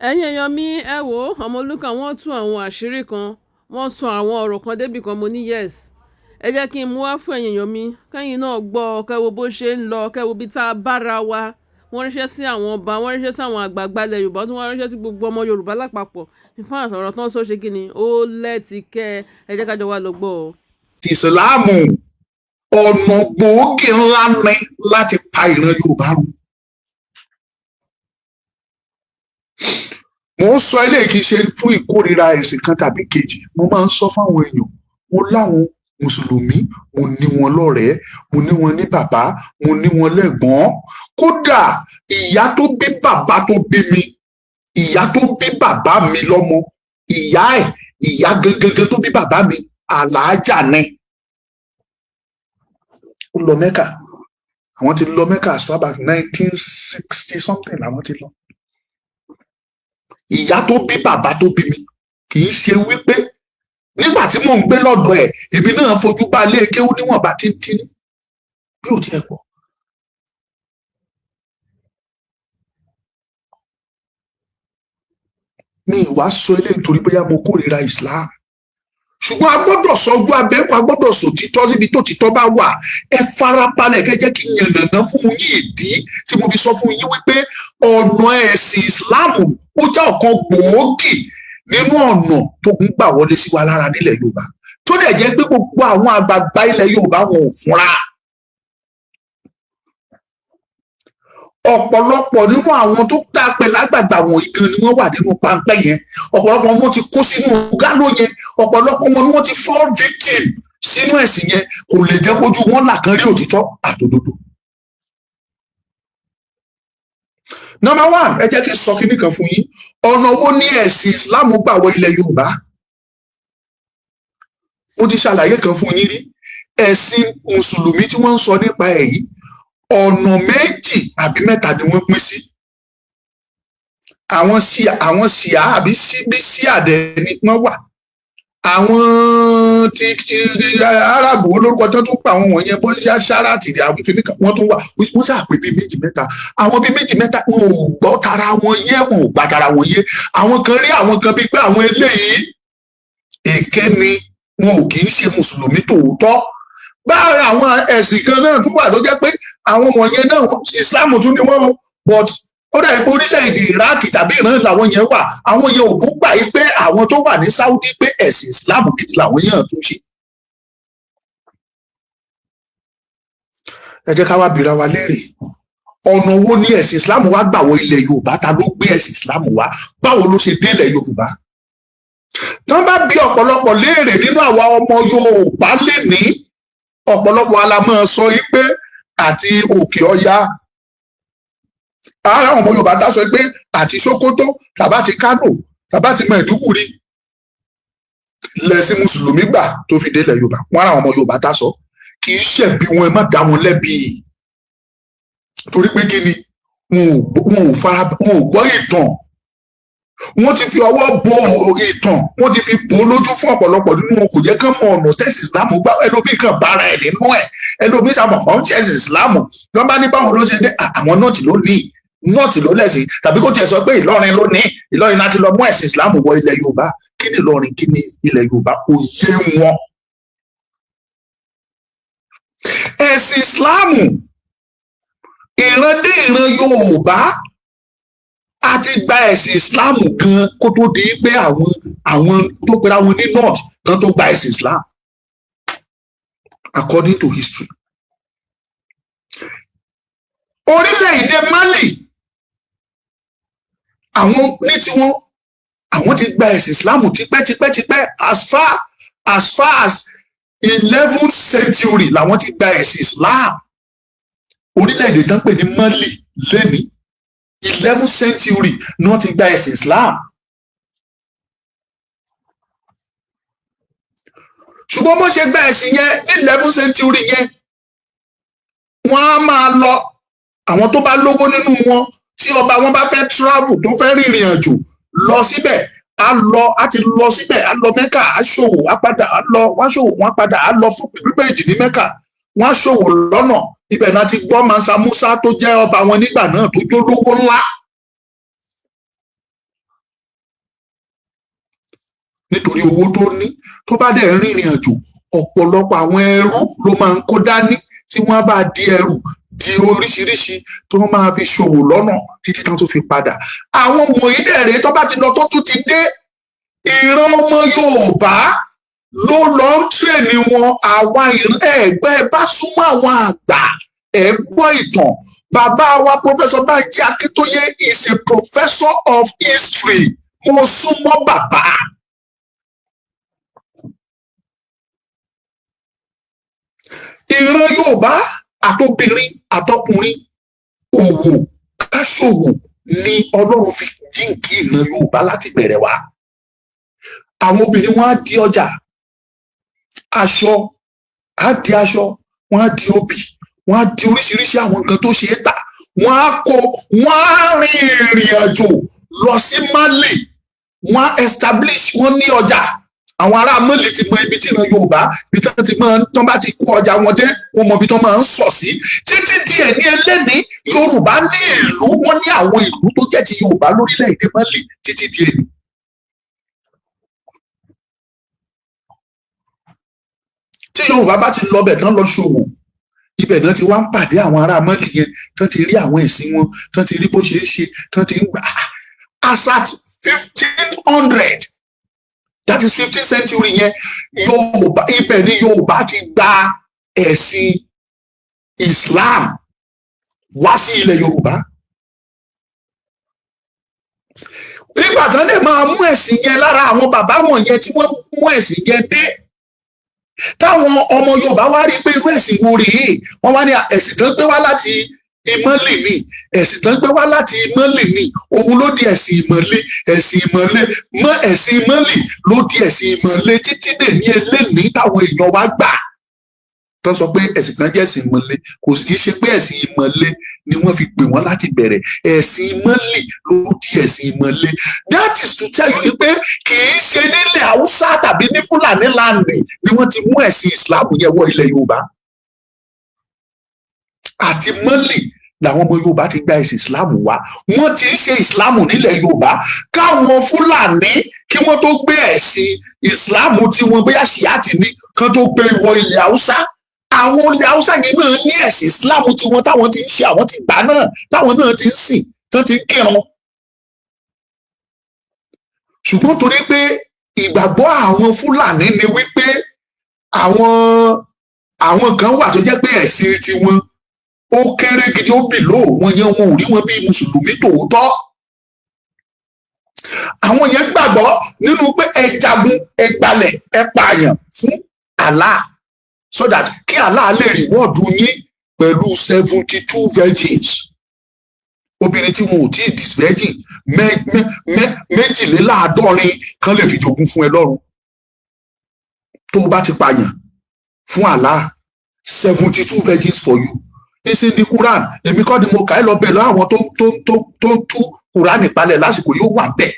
Ẹ̀yin èèyàn mi, ẹ wò ó, Ọmọlúkà wọ́n tú àwọn àṣírí kan, wọ́n sọ àwọn ọ̀rọ̀ kan débì kan. Mo ní yes, ẹ jẹ́ kí n mú wá fún ẹ̀yin èèyàn mi, kẹ́yìn náà gbọ́, kẹ́ wo bó ṣe ń lọ, kẹ́ wo bí tá a bára wa. Wọ́n ránṣẹ́ sí àwọn ọba, wọ́n ránṣẹ́ sí àwọn àgbààgbà ilẹ̀ Yorùbá, tí wọ́n ránṣẹ́ sí gbogbo ọmọ Yorùbá lápapọ̀. In fact, ọ̀rọ̀ tán sọ ṣe kí ni ó lẹ́tìkẹ́. Ẹ jẹ́ ká jọ wá lọ gbọ́ ọ. Ìsìláàmù, ọ̀nà gbòógì ńlá ni láti pa ìran Yorùbá run. Mo ń sọ eléyìí kì í ṣe fún ìkórìíra ẹ̀sìn kan tàbí kejì. Mo máa ń sọ fáwọn èèyàn, mo láwọn mùsùlùmí, mo ní wọn lọ́rẹ̀ẹ́, mo ní wọn ní bàbá, mo ní wọn lẹ́gbọ́n. Kódà ìyá tó bí bàbá tó bí mi, ìyá tó bí bàbá mi lọ́mọ, ìyá ẹ̀, ìyá gangan tó bí bàbá mi, àlàájà ni. Ó lọ Mẹ́kà, àwọn ti lọ Mẹ́kà as far back 1960 something làwọn ti lọ. Ìyá tó bí bàbá tó bí mi, kì í ṣe wípé nígbà tí mò ń gbé lọ́dọ̀ ẹ̀, èmi náà fojú bá lé kéwú níwọ̀nba tíntín bí ò tiẹ̀ pọ̀. Mi ì wá sọ eléyìí nítorí bóyá mo kórìíra Islam, ṣùgbọ́n a gbọ́dọ̀ sọ ojú abẹ́kọ̀, a gbọ́dọ̀ sòtítọ́ síbi tó títọ́ bá wà. Ẹ farabalẹ̀ kẹ́ jẹ́ kí n yànnàná fún yín ìdí tí mo fi sọ fún yín wípé ọ̀nà ẹ̀sìn Islam, ó jẹ́ ọ̀kan gbòógì nínú ọ̀nà tó ń gbà wọlé sí wa lára nílẹ̀ Yorùbá, tó dẹ̀ jẹ́ pé gbogbo àwọn àgbààgbà ilẹ̀ Yorùbá, wọn ò fúnra. Ọ̀pọ̀lọpọ̀ nínú àwọn tó dá pẹ̀lú àgbààgbà wọ̀nyí gan ni wọ́n wà nínú páńpẹ́ yẹn. Ọ̀pọ̀lọpọ̀ wọn ti kó sínú gálò yẹn. Ọ̀pọ̀lọpọ̀ wọn ni wọ́n ti fall victim sínú ẹ̀sìn yẹn. Kò lè jẹ́ kójú wọn là kan rí òtítọ́ àtòdodo. Number one, ẹ jẹ́ kí n sọ kinní kan fún yín. Ọ̀nà wo ni ẹ̀sìn Islam gbà wọ ilẹ̀ Yorùbá? Mo ti ṣàlàyé kan fún yín rí. Ẹ̀sìn mùsùlùmí tí wọ́n ń sọ nípa ẹ̀ yìí, ọ̀nà méjì àbí mẹ́ta ni wọ́n pín sí. Àwọn ṣíà, àwọn ṣíà àbí bí ṣíà dẹ̀ ni wọ́n wà. Àwọn ti Arábù olórúkọ tó tún pa àwọn wọ̀nyẹn, bóyá ṣáráàtì àwọn kìnnì kan, wọ́n tún wà. Wọ́n ṣàpè bíi méjì mẹ́ta. Àwọn bíi méjì mẹ́ta, wọn ò gbọ́ tara wọn yé, wọn ò gbà tara wọn yé. Àwọn kan rí àwọn kan bíi pé àwọn eléyìí èké ni wọn, ò kì í ṣe mùsùlùmí tòótọ́. Báyìí, àwọn ẹ̀sìn kan náà tún wà tó jẹ́ pé àwọn wọ̀nyẹn náà, Islam tún ni wọ́n, but ó dà pé orílẹ̀-èdè Iraq tàbí Iran làwọn yẹn wà. Àwọn yẹn ò tún gbà yí pé àwọn tó wà ní Saudi, pé ẹ̀sìn Islam gidi làwọn yẹn tún ṣe. Ẹ jẹ́ ká wá bìíra wa léèrè, ọ̀nà wo ni ẹ̀sìn Islam wá gbà wọ ilẹ̀ Yorùbá? Ta ló gbé ẹ̀sìn Islam wá? Báwo ló ṣe dé ilẹ̀ Yorùbá? Tán bá bí ọ̀pọ̀lọpọ̀ léèrè nínú àwa ọmọ Yorùbá lénìí, ọ̀pọ̀lọpọ̀ alamọ̀ sọ yí pé àti Òkè Ọya, ara àwọn ọmọ Yorùbá tá sọ pé àti Sókótó tàbá ti Kánò tàbá ti Maiduguri lẹ̀sìn mùsùlùmí gbà tó fi délẹ̀ Yorùbá. Wọn ara àwọn ọmọ Yorùbá tá sọ, kì í ṣẹ̀bi wọn, ẹ má dá wọn lẹ́bi, torí pé kí ni, wọn ò fara, wọn ò gbọ́ ìtàn. Wọ́n ti fi ọwọ́ bo ìtàn, wọ́n ti fi bò ó lójú fún ọ̀pọ̀lọpọ̀ nínú wọn. Kò jẹ́ kán mọ ọ̀nà tẹ́sí ìsìlámù gbá. Ẹlòmíì kan bára ẹ̀ nínú ẹ̀, ẹlòmíì sábà kàn ń tẹ́sí ìsìlámù. Wọ́n bá ní báwo ló ṣe dé, àwọn North ló ní, North ló lẹ̀sìn, tàbí kó tiẹ̀ sọ pé Ìlọrin ló ní, Ìlọrin láti lọ mú ẹ̀sìn ìsìlámù wọ ilẹ̀ Yorùbá. Kí ni Ìlọrin? Kí ni ilẹ̀ Yorùbá? Kò yé wọn. Ẹ̀sìn ìsìlámù, ìran dé ìran Yorùbá, a ti gba ẹ̀sìn Islam gan kó tó di pé àwọn tó pera wọn ní North kan tó gba ẹ̀sìn Islam, according to history. Orílẹ̀-èdè Mali, àwọn ní tiwọn, àwọn ti gba ẹ̀sìn Islam tipẹ́tipẹ́tipẹ́. As far as 11th century làwọn ti gba ẹ̀sìn Islam. Orílẹ̀-èdè tán pè ní Mali lẹ́ni, 11th century ni wọ́n ti gba ẹ̀sìn Islam. Ṣùgbọ́n bó ṣe gba ẹ̀sìn yẹn ní 11th century yẹn, wọ́n á máa lọ, àwọn tó bá lówó nínú wọn, tí ọba wọn bá fẹ́ travel, tó fẹ́ rìnrìn àjò lọ síbẹ̀, á lọ, á ti lọ síbẹ̀, á lọ Mẹ́kà, á ṣòwò, á padà, á lọ, wọ́n á ṣòwò, wọ́n á padà, á lọ fún pípéjì ní Mẹ́kà, wọ́n á ṣòwò lọ́nà. Ibẹ̀ náà ti gbọ́ Mansa Musa tó jẹ́ ọba wọn nígbà náà, tó jólówó ńlá. Nítorí owó tó ní, tó bá dẹ̀ rìnrìn àjò, ọ̀pọ̀lọpọ̀ àwọn ẹrú ló máa ń kó dání, tí wọ́n bá di ẹrù di oríṣiríṣi tó máa fi ṣòwò lọ́nà títí tán tó fi padà. Àwọn wọ̀nyí dẹ̀ rèé, tó bá ti lọ, tó tún ti dé, ìran ọmọ Yorùbá ló lọ ń train wọn. Àwa ìran ẹgbẹ́ bá súnmọ́ àwọn àgbà ẹ̀ gbọ́ ìtàn. Bàbá wa, Professor Banji Akíntóyè, is a professor of history. Mo súnmọ́ bàbá. Ìran Yorùbá, àtobìnrin àtọkùnrin, òwò káṣòwò ni Ọlọ́run fi jíǹkí ìran Yorùbá láti bẹ̀rẹ̀ wá. Àwọn obìnrin, wọn á di ọjà aṣọ, á di aṣọ, wọn á di obì, wọn á di oríṣiríṣi àwọn nǹkan tó ṣe é tà, wọn á kó, wọn á rin ìrìn àjò lọ sí Mali, wọn á establish wọn ní ọjà. Àwọn ará Mali ti mọ ibi tí ìran Yorùbá, ibi tí wọ́n ti máa ń tán bá ti kó ọjà wọn dé, wọn mọ ibi tí wọ́n máa ń sọ̀ sí. Títí di ẹ̀ ní ẹlẹ́ni, Yorùbá ní ìlú, wọn ní àwọn ìlú tó jẹ́ ti Yorùbá lórílẹ̀‐èdè Mali títí di èní. Tí Yorùbá bá ti lọ bẹ̀ tán, lọ ṣòwò ibẹ̀ náà, ti wá ń pàdé àwọn ará Mali yẹn, tán ti rí àwọn ẹ̀sìn wọn, tán ti rí bó ṣe é ṣe, tán ti ń gbà. As at 1500, that is 15th century yẹn, Yorùbá, ibẹ̀ ni Yorùbá ti gba ẹ̀sìn Islam wá sí ilẹ̀ Yorùbá. Nígbà tán lè máa mú ẹ̀sìn yẹn lára àwọn bàbá wọn yẹn, tí wọ́n mú ẹ̀sìn yẹn dé, táwọn ọmọ Yorùbá wá rí pé irú ẹ̀sìn wo rèé, wọ́n wá ní ẹ̀sìn tán gbé wá láti ìmọ̀lẹ̀ ni, ẹ̀sìn tán gbé wá láti ìmọ̀lẹ̀ ni. Òun ló di ẹ̀sìn ìmọ̀lẹ̀. Ẹ̀sìn ìmọ̀lẹ̀ mọ́ ẹ̀sìn ìmọ̀lẹ̀ ló di ẹ̀sìn ìmọ̀lẹ̀ títí dè ní eléyìí táwọn èèyàn wá gbà tán sọ pé ẹ̀sìn kan jẹ́ ẹ̀sìn ìmọ̀le. Kò sì ṣe pé ẹ̀sìn ìmọ̀le ni wọ́n fi pè wọ́n láti bẹ̀rẹ̀. Ẹ̀sìn ìmọ̀lẹ̀ ló di ẹ̀sìn ìmọ̀le. That is to tell you pé kì í ṣe nílẹ̀ Haúsá tàbí ní Fúlàní land ni wọ́n ti mú ẹ̀sìn Islam yẹn wọ ilẹ̀ Yorùbá. Àti Mali làwọn ọmọ Yorùbá ti gba ẹ̀sìn Islam wá. Wọ́n ti ń ṣe Islam nílẹ̀ Yorùbá káwọn Fúlàní kí wọ́n tó gbé ẹ̀sìn Islam tí wọ́n bóyá ṣíàtì ní kán tó gbé wọ ilẹ̀ Haúsá. Àwọn ilẹ̀ Haúsá yẹn náà ní ẹ̀sìn Islam tiwọn táwọn ti ń ṣe, àwọn ti gbà náà, táwọn náà ti ń sìn, tán ti ń kírun. Ṣùgbọ́n torí pé ìgbàgbọ́ àwọn Fúlàní ni wípé àwọn kan wà tó jẹ́ pé ẹ̀sìn tiwọn ó kéré gidi, ó bì lóò wọn yẹn, wọn ò rí wọn bí mùsùlùmí tòótọ́. Àwọn yẹn gbàgbọ́ nínú pé ẹ jagun, ẹ gbalẹ̀, ẹ pààyàn fún Allah, so that kí Allah lè reward yín pẹ̀lú 72 virgins, obìnrin tí wọn ò tí ì disvirgin 72 kan lè fi jogún fún ẹ lọ́run. Tó o bá ti pààyàn fún Allah, 72 virgins for you. It's in the Quran. Èmi kọ́ ni mo kà é. Lọ bẹ̀ lọ àwọn tó ń tú Quran palẹ̀ lásìkò yóò wà bẹ́ẹ̀.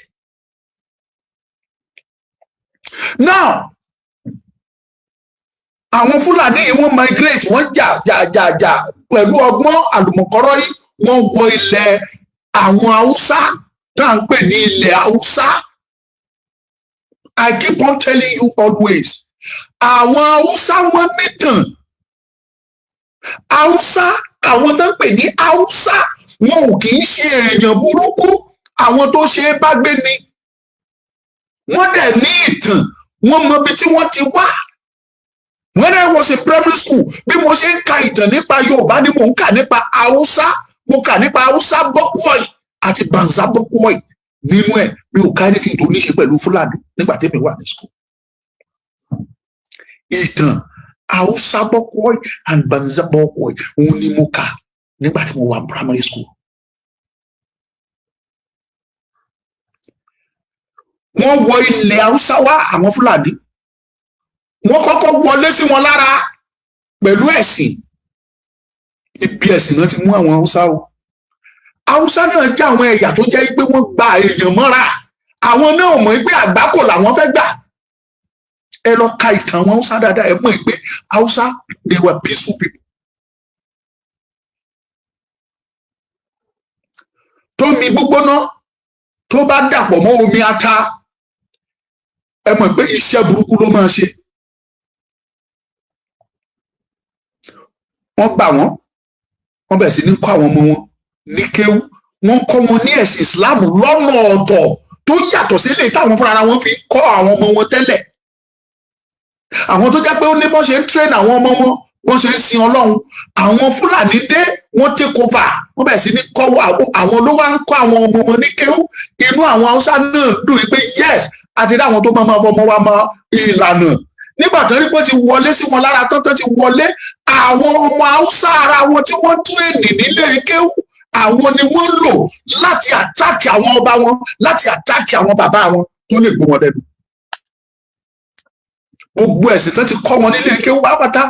Now, àwọn Fúlàní yìí, wọ́n migrate, wọ́n jà jà jà jà pẹ̀lú ọgbọ́n àlùmọ̀kọ́rọ́ yìí, wọ́n wọ ilẹ̀ àwọn Haúsá tá à ń pè ní ilẹ̀ Haúsá. I keep on telling you always, àwọn Haúsá, wọ́n nìtàn. Haúsá, àwọn tó ń pè ní Haúsá, wọn ò kì í ṣe èèyàn burúkú. Àwọn tó ṣe é bá gbé ni. Wọ́n dẹ̀ ní ìtàn, wọ́n mọ ibi tí wọ́n ti wá. When I was in primary school, bí mo ṣe ń ka ìtàn nípa Yorùbá ni mò ń kà nípa Haúsá. Mo kà nípa Haúsá Bọ́kúọ̀ì àti Banza Bọ́kúọ̀ì nínú ẹ̀. Mi ò ká anything tó ní ṣe pẹ̀lú Fúlàní nígbà tẹ́mi wà ní school. Ìtàn Haúsá Bọ́kúọ̀ì and Banza Bọ́kúọ̀ì, òun ni mo kà nígbà tí mo wà ní primary school. Wọ́n wọ ilẹ̀ Haúsá wá. Àwọn Fúlàní, wọ́n kọ́kọ́ wọlé sí wọn lára pẹ̀lú ẹ̀sìn. Ibi ẹ̀sìn náà ti mú àwọn Haúsá o. Haúsá náà jẹ́ àwọn ẹ̀yà tó jẹ́ pé wọ́n gba èèyàn mọ́ra. Àwọn náà mọ̀ pé àgbákò làwọn fẹ́ gbà. Ẹ lọ ka ìtàn àwọn Haúsá dáadáa, ẹ mọ̀ pé Haúsá, they were peaceful people. Tómi gbígbóná tó bá dàpọ̀ mọ́ omi ata Ẹ mọ̀ pé iṣẹ́ burúkú ló máa ṣe. Wọ́n gbà wọ́n, wọ́n bẹ̀rẹ̀ sí ní kọ́ àwọn ọmọ wọn ní kéwú. Wọ́n kọ́ wọn ní ẹ̀sìn Islam lọ́nà ọ̀tọ̀ tó yàtọ̀ sí eléyìí táwọn fúnra wọn fi kọ́ àwọn ọmọ wọn tẹ́lẹ̀. Àwọn tó jẹ́ pé ó ní bọ́n ṣe ń train àwọn ọmọ wọn, bọ́n ṣe ń sin Ọlọ́run. Àwọn Fúlàní dé, wọ́n take over, wọ́n bẹ̀rẹ̀ sí ní kọ́ àwọn ló wá ń kọ́ àwọn ọmọ wọn ní kéwú. Inú àwọn Haúsá náà dùn pé yes, àti rí àwọn tó máa fọmọ wa mọ ìlànà. Nígbà tó rí pé ó ti wọlé sí wọn lára tán, tó ti wọlé, àwọn ọmọ Haúsá ara wọn tí wọ́n train nílé kéwú, àwọn ni wọ́n lò láti attack àwọn ọba wọn, láti attack àwọn bàbá wọn tó lè gbó wọn lẹ́nu. Gbogbo ẹ̀sìn tó ti kọ́ wọn nílé kéwú pátápátá,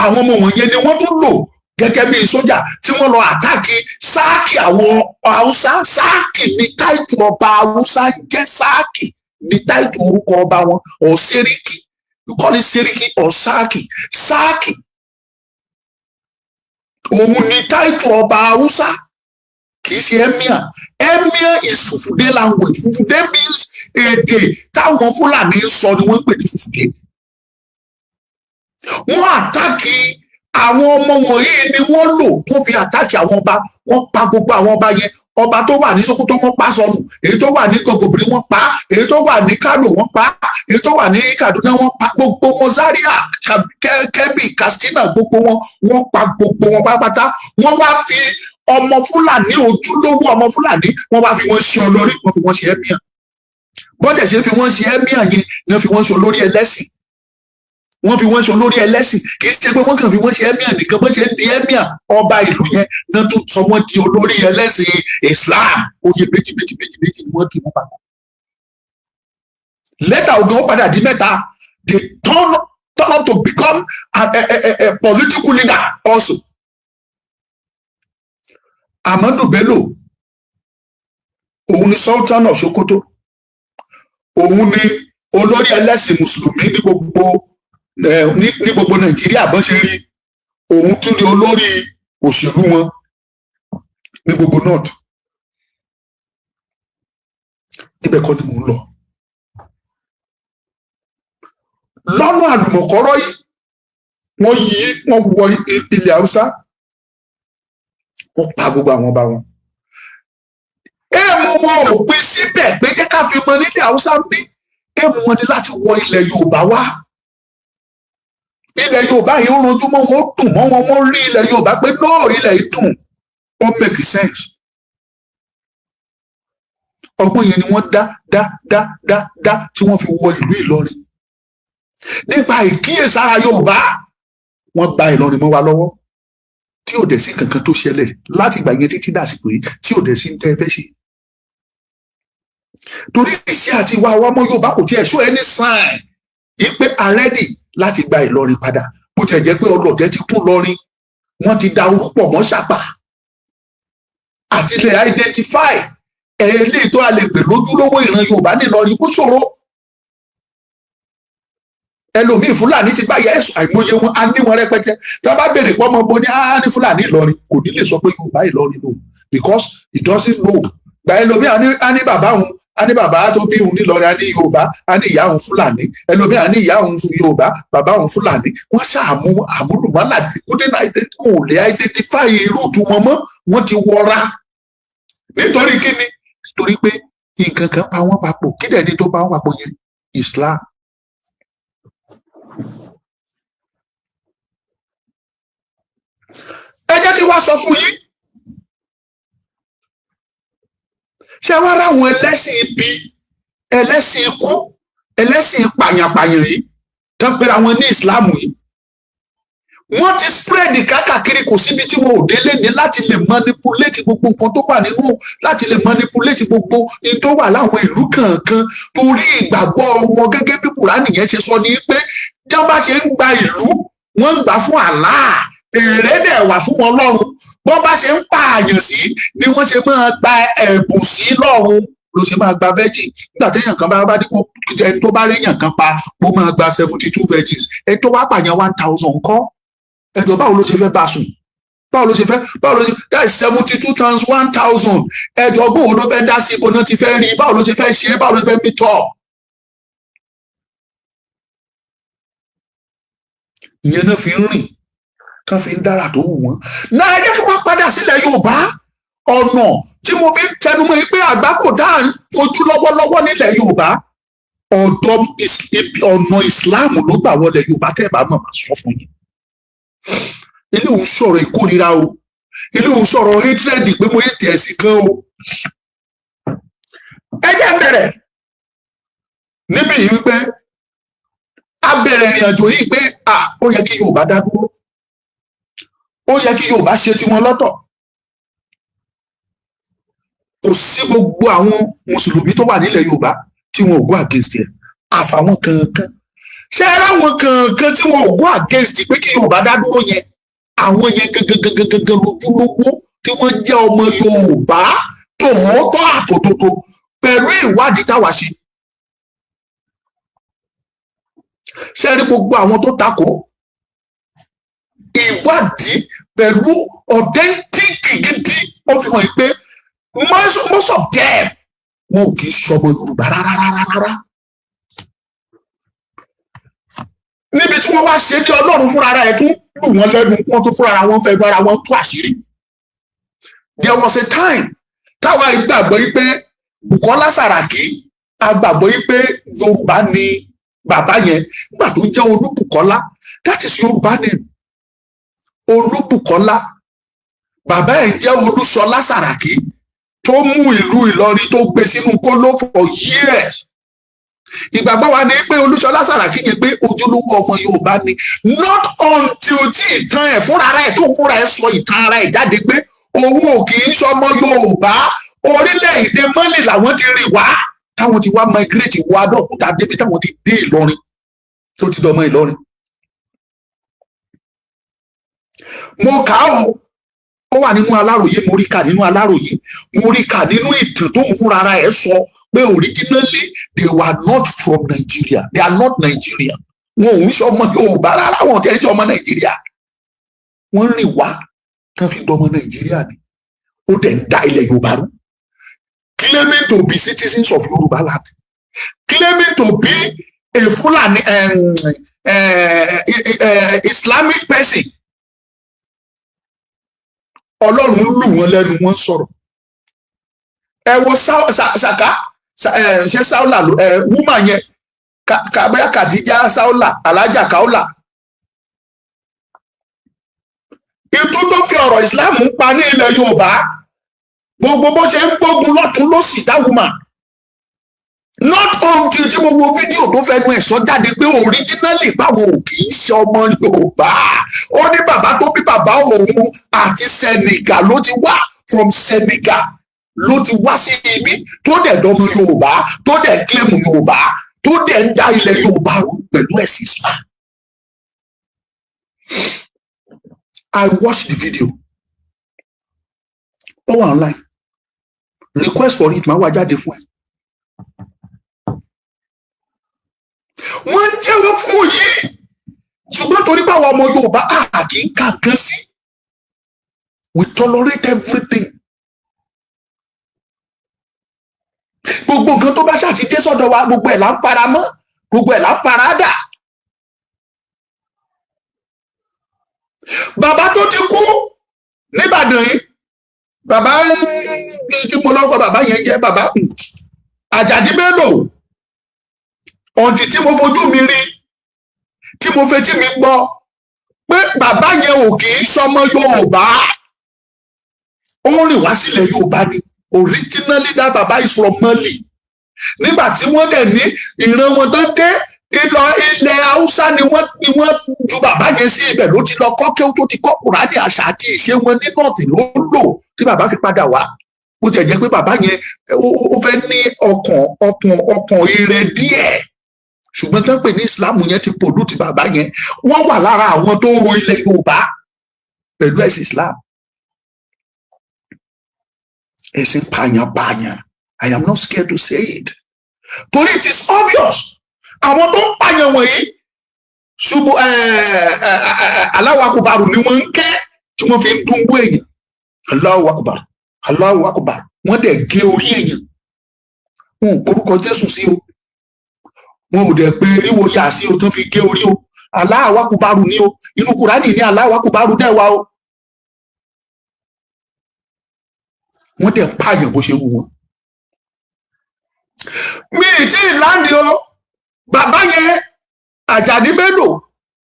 àwọn ọmọ wọ̀nyẹn ni wọ́n tún lò gẹ́gẹ́ bí sójà tí wọ́n lọ attack sáàkì àwọn Haúsá. Sáàkì ní title ọba Haúsá jẹ́. Sáàkì ní title orúkọ ọba wọn, ọ̀ sẹ́ríkì. You call it sẹ́ríkì or sáàkì. Sáàkì òun ní title ọba Haúsá, kì í ṣe emir. Emir is Fufude language. Fufude means èdè táwọn Fúlàní ń sọ ni wọ́n ń pè ní Fufude. Wọ́n attack àwọn ọmọ wọ̀nyí ni wọ́n lò tó fi attack àwọn ọba. Wọ́n pa gbogbo àwọn ọba yẹn. Ọba tó wà ní Sokoto, wọ́n pa sọnù. Èyí tó wà ní Gògòbìrì, wọ́n pa. Èyí tó wà ní Kano, wọ́n pa. Èyí tó wà ní Kaduna, wọ́n pa. Gbogbo wọn, Zaria, Kebbi, Katsina, gbogbo wọn, wọ́n pa gbogbo wọn pátápátá. Wọ́n wá fi ọmọ Fúlàní, ojúlówó ọmọ Fúlàní, wọ́n wá fi wọ́n ṣe olórí, wọ́n fi wọ́n ṣe emir. Bọ́dẹ̀ ṣe fi wọ́n ṣe emir yẹn ni wọ́n fi wọ́n ṣe olórí ẹlẹ́sìn. Wọ́n fi wọ́n ṣe olórí ẹlẹ́sìn. Kì í ṣe pé wọ́n kàn fi wọ́n ṣe emir nìkan. Bọ́n ṣe ń di emir ọba ìlú yẹn náà tún sọ wọ́n di olórí ẹlẹ́sìn Islam. Oyè méjì méjì méjì méjì ni wọ́n dì mú papọ̀. Later, ogun ó padà di mẹ́ta. They turn up to become a political leader also. Ahmadu Bello, òun ni Sultan of Sokoto, òun ni olórí ẹlẹ́sìn mùsùlùmí ní gbogbo Nàìjíríà. Bọ́n ṣe rí, òun tún ni olórí òṣèlú wọn ní gbogbo north. Ibẹ̀ kọ́ ni mò ń lọ. Lọ́nà àlùmọ̀kọ́rọ́ yìí, wọ́n yí, wọ́n wọ ilẹ̀ Haúsá, wọ́n pa gbogbo àwọn ọba wọn. Aim wọn ò pín síbẹ̀ pé jẹ́ ká fi mọ nílẹ̀ Haúsá ní. Aim wọn ni láti wọ ilẹ̀ Yorùbá wá. Ilẹ̀ Yorùbá yìí, ó rojú mọ́ wọn, ó dùn mọ́ wọn. Wọ́n rí ilẹ̀ Yorùbá pé no, ilẹ̀ yìí dùn, ó make sense. Ọgbọ́n yẹn ni wọ́n dá dá dá dá dá tí wọ́n fi wọ ìlú Ìlọrin. Nípa ìkíyèsára Yorùbá, wọ́n gba Ìlọrin mọ́ wa lọ́wọ́, tí ò dẹ̀ sí kankan tó ṣẹlẹ̀ láti ìgbà yẹn títí dàsìkò yìí, tí ò dẹ̀ sí ń tẹ́ ẹ fẹ́ ṣe, torí iṣẹ́ àti ìwà àwọn ọmọ Yorùbá kò tiẹ̀ show any sign pé a ready láti gba Ìlọrin padà. Bó tiẹ̀ jẹ́ pé ọlọ́tẹ̀ ti kún lọrin, wọ́n ti da orúpọ̀ mọ́ ṣàpà àti lè identify eléyìí tó a lè pè lójúlówó ìran Yorùbá nílọrin, kó ṣòro. Ẹlòmíì, Fúlàní ti bá yẹ ẹsùn, àìmọye wọn, á ní wọn rẹpẹtẹ. Tí wọn bá béèrè pé ọmọ bo ní, á ní Fúlàní Ìlọrin. Kò ní lè sọ pé Yorùbá Ìlọrin lò because he doesn't know. Gba ẹlòmíì, á ní bàbá òun, á ní bàbá tó bí òun nílọrin, á ní Yorùbá, á ní ìyá òun Fúlàní. Ẹlòmíì, á ní ìyá òun Yorùbá, bàbá òun Fúlàní. Wọn ṣàmú àmúlùmálà kúndé náà, wọn ò lè identify root wọn mọ́. Wọn ti wọra. Nítorí kíni? Nítorí pé nǹkan kan pa wọ́n papọ̀. Kí dẹ̀ ni tó pa wọ́n papọ̀ yẹn? Islam. Ẹ jẹ́ kí wá sọ fún yín. Ṣé wá ráwọn ẹlẹ́sìn ibi, ẹlẹ́sìn ikú, ẹlẹ́sìn pàyànpàyàn yìí tán pera wọn ní Islam yìí, wọ́n ti spread káàkiri. Kò síbi tí wọn ò délé ní láti lè manipulate gbogbo nǹkan tó wà nínú, láti lè manipulate gbogbo ní tó wà láwọn ìlú kọ̀ọ̀kan, torí ìgbàgbọ́ wọn, gẹ́gẹ́ bí Kùránì yẹn ṣe sọ ní pé tí wọ́n bá ṣe ń gba ìlú, wọ́n ń gbà fún Allah, èrè dẹ̀ wà fún wọn lọ́run. Bọ́n bá ṣe ń pààyàn sí ni wọ́n ṣe máa gba ẹ̀bùn sí lọ́run, ló ṣe máa gba virgin. Nígbà téèyàn kan bá ní kó ẹni tó bá réyàn kan pa, ó máa gba 72 virgins. Ẹni tó wá pààyàn 1,000 ńkọ́? Ẹjọ́, báwo ló ṣe fẹ́ bá sùn? Báwo ló ṣe fẹ́, báwo ló ṣe, that is 72 times 1,000. Ẹjọ́, gbóhùn ló fẹ́ dá sí? Ibo náà ti fẹ́ rí? Báwo ló ṣe fẹ́ ṣe? Báwo ló ṣe fẹ́ meet up? Ìyẹn náà fi ń rìn, tán fi ń dára tó wù wọ́n náà. Ẹ jẹ́ kí wọ́n padà sílẹ̀ Yorùbá. Ọ̀nà tí mo fi ń tẹnumọ́ yìí pé àgbákò tá à ń kojú lọ́wọ́lọ́wọ́ nílẹ̀ Yorùbá, ọ̀dọ̀ ọ̀nà Islam ló gbà wọlé Yorùbá. Tẹ́ ẹ bá mọ̀, máa sọ fún yín. Ilé òun sọ̀rọ̀ ìkórira o, ilé òun sọ̀rọ̀ hatred pé mo hate ẹ̀sìn kan o. Ẹ jẹ́ n bẹ̀rẹ̀ níbí yìí wípé a bẹ̀rẹ̀ ìrìn àjò yìí pé à ó yẹ kí Yorùbá dá dúró, ó yẹ kí Yorùbá ṣe tiwọn lọ́tọ̀. Kò sí gbogbo àwọn mùsùlùmí tó wà nílẹ̀ Yorùbá tí wọn ò go against ẹ̀, àfàwọn kankan. Ṣé ẹ ráwọn kankan tí wọn ò go against pé kí Yorùbá dá dúró yẹn? Àwọn yẹn gangan gangan gangan lójúlówó tí wọ́n jẹ́ ọmọ Yorùbá tòótọ́ àtòdodo pẹ̀lú ìwádìí táwa ṣe. Ṣé ẹ rí gbogbo àwọn tó takò, ìwádìí pẹ̀lú authentic gidi, ó fi hàn pé most of them, wọn ò kì í ṣọmọ Yorùbá rárá rárá rárá. Níbi tí wọ́n wá ṣe dé, Ọlọ́run fúnra rẹ̀ tún lù wọ́n lẹ́nu, wọ́n tún fúnra wọn fẹ́ gbára wọn tú àṣírí. There was a time táwa gbàgbọ́ yìí pé Bukola Saraki, a gbàgbọ́ yìí pé Yorùbá ni bàbá yẹn nígbà tó ń jẹ́ Olúbùkọ́lá. That is Yorùbá name, Olúbùkọ́lá. Bàbá ẹ̀ ń jẹ́ Olúṣọlá Sàràkí tó mú ìlú Ìlọrin tó gbé sínú kóló for years. Ìgbàgbọ́ wa ni pé Olúṣọlá Sàràkí yẹn, pé ojúlówó ọmọ Yorùbá ni, not until tí ìtàn ẹ̀ fúnra rẹ̀ tó fúnra ẹ̀ sọ ìtàn ara ẹ̀ jáde pé òun ò kì í ṣọmọ Yorùbá. Orílẹ̀-èdè Mali làwọn ti rìn wá, táwọn ti wá migrate wọ Abẹ́òkúta débi táwọn ti dé Ìlọrin, tó ti dọmọ Ìlọrin. Mo kà á o, ó wà nínú Aláròyé. Mo rí kà nínú Aláròyé, mo rí kà nínú ìtàn tó ń fúnra ara ẹ̀ sọ pé originally they were not from Nigeria, they are not Nigerian. Wọn ò ń ṣe ọmọ Yorùbá rárá, wọn ò tẹ́ ń ṣe ọmọ Nàìjíríà. Wọ́n rìn wá tán fi dọmọ Nàìjíríà ni. Ó dẹ̀ ń da ilẹ̀ Yorùbá rú, claiming to be citizens of Yorùbá land, claiming to be a Fulani Islamic person. Ọlọ́run lù wọ́n lẹ́nu, wọ́n sọ̀rọ̀. Ẹ wo Saka, ṣe Saula woman yẹn, bóyá Kàdíjà Saula, Alájà Kaula, ìtú tó fi ọ̀rọ̀ Islam ń pa ní ilẹ̀ Yorùbá, gbogbo bó ṣe ń gbógun lọ́tún lọ́sì, that woman, not until tí mo wo fídíò tó fẹnu ẹ̀ sọ jáde pé originally báwo ò kì í ṣe ọmọ Yorùbá. Ó ní bàbá tó bí bàbá òun àti Senegal ló ti wá, from Senegal ló ti wá sí ibi, tó dẹ̀ dọmọ Yorùbá, tó dẹ̀ claim Yorùbá, tó dẹ̀ ń dá ilẹ̀ Yorùbá rú pẹ̀lú ẹ̀sìn Islam. I watched the video. Ó wà online. Request for it, máa wá jáde fún ẹ. Wọ́n jẹ́wọ́ fún yín, ṣùgbọ́n torí báwa ọmọ Yorùbá a kì í kà kan sí, we tolerate everything. Gbogbo nǹkan tó bá ṣáà ti dé sọ́dọ̀ wa, gbogbo ẹ̀ là ń fara mọ́, gbogbo ẹ̀ là ń fara dà. Bàbá tó ti kú nìbàdàn yìí, bàbá tí mo lọ́kọ̀, bàbá yẹn jẹ́ bàbá Àjàdí Bello. Ọ̀ǹtì tí mo fojú mi rí, tí mo fetí mi gbọ́ pé bàbá yẹn ò kì í sọmọ Yorùbá, ó rìn wá sílẹ̀ Yorùbá ni. Originally that bàbá is from Mali. Nígbà tí wọ́n dẹ̀ ní ìran wọn tó dé ìlọ ilẹ̀ Haúsá ni wọ́n ju bàbá yẹn sí. Ibẹ̀ ló ti lọ kọ́ kéwú, tó ti kọ́ Kùránì, àṣà àti ìṣe wọn ní north ló ń lò tí bàbá fi padà wá. Bó tiẹ̀ jẹ́ pé bàbá yẹn ó fẹ́ ní ọkàn ire díẹ̀, ṣùgbọ́n tán pè ní Islam yẹn ti pollute bàbá yẹn. Wọ́n wà lára àwọn tó ń ro ilẹ̀ Yorùbá pẹ̀lú ẹ̀sìn Islam, ẹ̀sìn pààyàn-pààyàn. I am not scared to say it, torí it is obvious. Àwọn tó ń pààyàn wọ̀nyí, ṣubú Allahu Akbar ni wọ́n ń kẹ́ tí wọ́n fi ń dúnbú èèyàn. Allahu Akbar, Allahu Akbar. Wọ́n dẹ̀ gé orí èèyàn. Wọn ò porúkọ Jésù sí o, wọn ò dẹ̀ pé ríwo yà sí o tó fi gé orí o. Allahu Akbar ní o. Inú Kùránì ní Allahu Akbar dẹ̀ wá o. Wọ́n dẹ̀ pààyàn bó ṣe wù wọ́n. Mi ì tí ì láǹdì o. Bàbá yẹn, Àjàní Bello,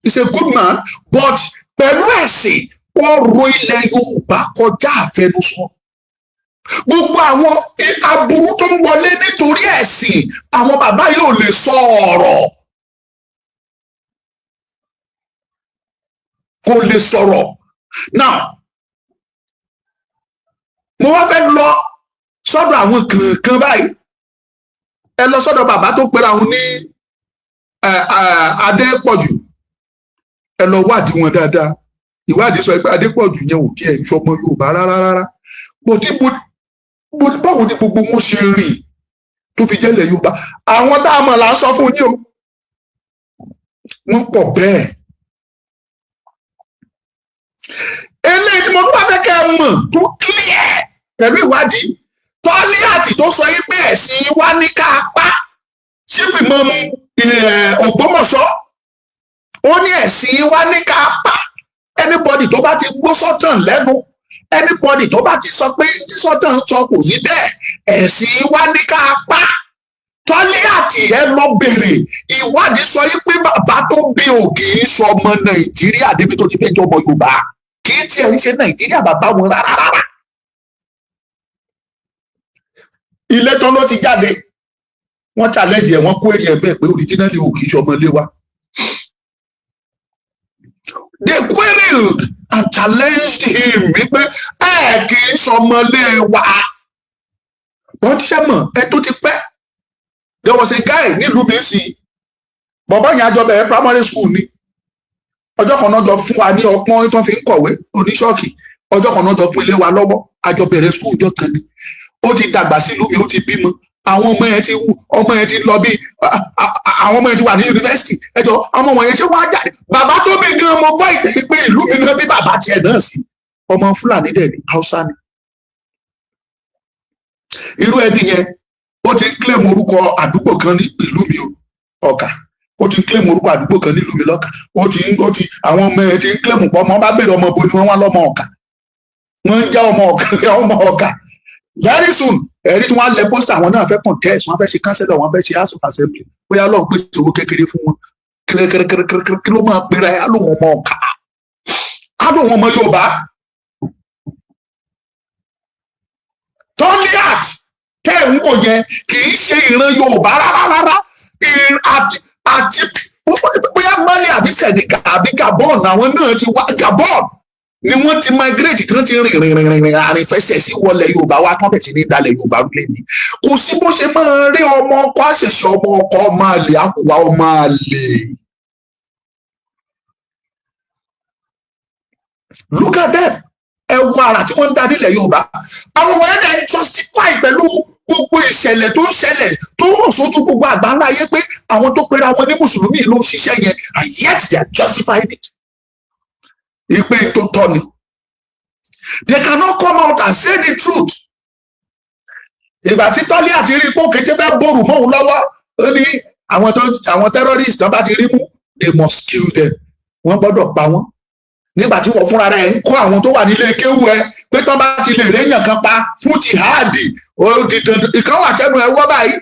is a good man, but pẹ̀lú ẹ̀sìn, wọ́n ro ilẹ̀ Yorùbá kọjá àfẹnusọ. Gbogbo àwọn aburú tó ń wọlé nítorí ẹ̀sìn, àwọn bàbá yóò lè sọ ọ̀rọ̀, kò lè sọ̀rọ̀. Now, mo wá fẹ́ lọ sọ́dọ̀ àwọn kankan báyìí. Ẹ lọ sọ́dọ̀ bàbá tó pera àwọn ní Adépọ̀jù. Ẹ lọ wádìí wọn dáadáa. Ìwádìí sọ pé Adépọ̀jù yẹn ò tiẹ̀ ṣọmọ Yorùbá rárá rárá. Bó tí bó báwo ni gbogbo wọn ṣe rìn tó fi jẹ́lẹ̀ Yorùbá? Àwọn tá a mọ̀ là ń sọ fún yín o. Wọ́n pọ̀ bẹ́ẹ̀. Eléyìí tí mo tún bá fẹ́ kẹ́ ẹ mọ̀ tó clear pẹ̀lú ìwádìí, Tọ́líàtì tó sọ yí pé ẹ̀sìn wa ní ká pa Chief Imam Ògbómọ̀ṣọ́, ó ní ẹ̀sìn wa ní ká pa anybody tó bá ti gbó sọ́tàn lẹ́nu, anybody tó bá ti sọ pé tí sọ́tàn sọ kò sí bẹ́ẹ̀, ẹ̀sìn wa ní ká pa. Tọ́líàtì, ẹ lọ bèrè. Ìwádìí sọ yí pé bàbá tó bí ò kì í sọ ọmọ Nàìjíríà débi tó ti fẹ́ jọ ọmọ Yorùbá. Kì í tiẹ̀ ń ṣe Nàìjíríà bàbá wọn rárá rárá. Ilé tán ló ti jáde. Wọ́n challenge ẹ̀, wọ́n kó èrè ẹ̀ bẹ́ẹ̀ pé originally ò kì í ṣọmọ ilé wa. They queried and challenged him wípé ẹ kì í ṣọmọlé wa. Wọ́n ti ṣe mọ̀ ẹ tó ti pẹ́. There was a guy nílùú mi sí, bàbá yẹn, àjọ bẹ̀rẹ̀ primary school ni. Ọjọ́ kan náà jọ fún wa ní ọpọ́n tó fi ń kọ̀wé oníṣọ́ọ̀kì. Ọjọ́ kan náà jọ pín lé wa lọ́wọ́. Àjọ bẹ̀rẹ̀ school ọjọ́ kan ni. Ó ti dàgbà sílùú mi, ó ti bímọ, àwọn ọmọ yẹn ti wù, ọmọ yẹn ti lọ bí àwọn ọmọ yẹn ti wà ní yunifásitì. Ẹjọ, ọmọ wọn yẹn ṣé wàá jáde? Bàbá tó bí gan, mo gbọ́ ìtẹ̀ pé ìlú mi náà bí bàbá tiẹ̀ náà sí. Ọmọ Fúlàní dẹ̀ ní, Haúsá ni. Irú ẹni yẹn, ó ti ń claim orúkọ àdúgbò kan ní ìlú mi Ọ̀kà. Ó ti ń claim orúkọ àdúgbò kan nílùú mi lọ́kà. Ó ti àwọn ọmọ ẹ ti ń claim pọ̀. Ọmọ bá béèrè ọmọ bo ni wọ́n wá lọ́mọ Ọ̀kà, wọ́n ń já ọmọ Ọ̀kà, ọmọ Ọ̀kà. Very soon, ẹ̀rí tí wọ́n á lẹ poster, àwọn náà fẹ́ contest, wọ́n fẹ́ ṣe councillor, wọ́n fẹ́ ṣe House of Assembly. Bóyá Ọlọ́run pèsè owó kékeré fún wọn kéré. Kí ló máa pera ẹ? Á lóun ọmọ Ọ̀kà, á lóun ọmọ Yorùbá. Toliat tẹ́ ẹ̀ ń wò yẹn kì í ṣe ìran Yorùbá rárá rárá. Àti bóyá Mali àbí Senegal àbí Gabon, àwọn náà ti wá. Gabon ni wọ́n ti migrate, tí wọ́n ti rìn rìn rìn rìn àrìn fẹsẹ̀ sí wọlé Yorùbá wa tán, bẹ̀ sí ní dalẹ̀ Yorùbá lé ní. Kò sí bó ṣe máa rí ọmọ ọkọ àṣẹṣe, ọmọ ọkọ, ọmọ àlè àkùwà, ọmọ àlè. Look at them. Ẹ wo ara tí wọ́n ń dá nílẹ̀ Yorùbá. Àwọn ọmọ yẹn dẹ̀ ń justify pẹ̀lú gbogbo ìṣẹ̀lẹ̀ tó ń ṣẹlẹ̀, tó ń hàn sójú gbogbo àgbáńlá ayé pé àwọn tó pera wọn ní mùsùlùmí ló ń ṣiṣẹ́ yẹn, and yet they are justifying it ìpè tó tọ́ ni. They cannot come out and say the truth. Ìgbà tí tọ́lí àti rí pé òkété fẹ́ bòrù mọ́ òun lọ́wọ́, ó ní àwọn tó àwọn terrorists tó bá ti rí mú, they must kill them, wọ́n gbọ́dọ̀ pa wọ́n. Nígbà tí wọ́n fúnra rẹ̀ ń kọ́ àwọn tó wà nílé kéwú ẹ pé tó bá ti lè réyàn kan pa fún jihadi, ó di dandan. Ìkan wà tẹnu ẹ wọ́ báyìí,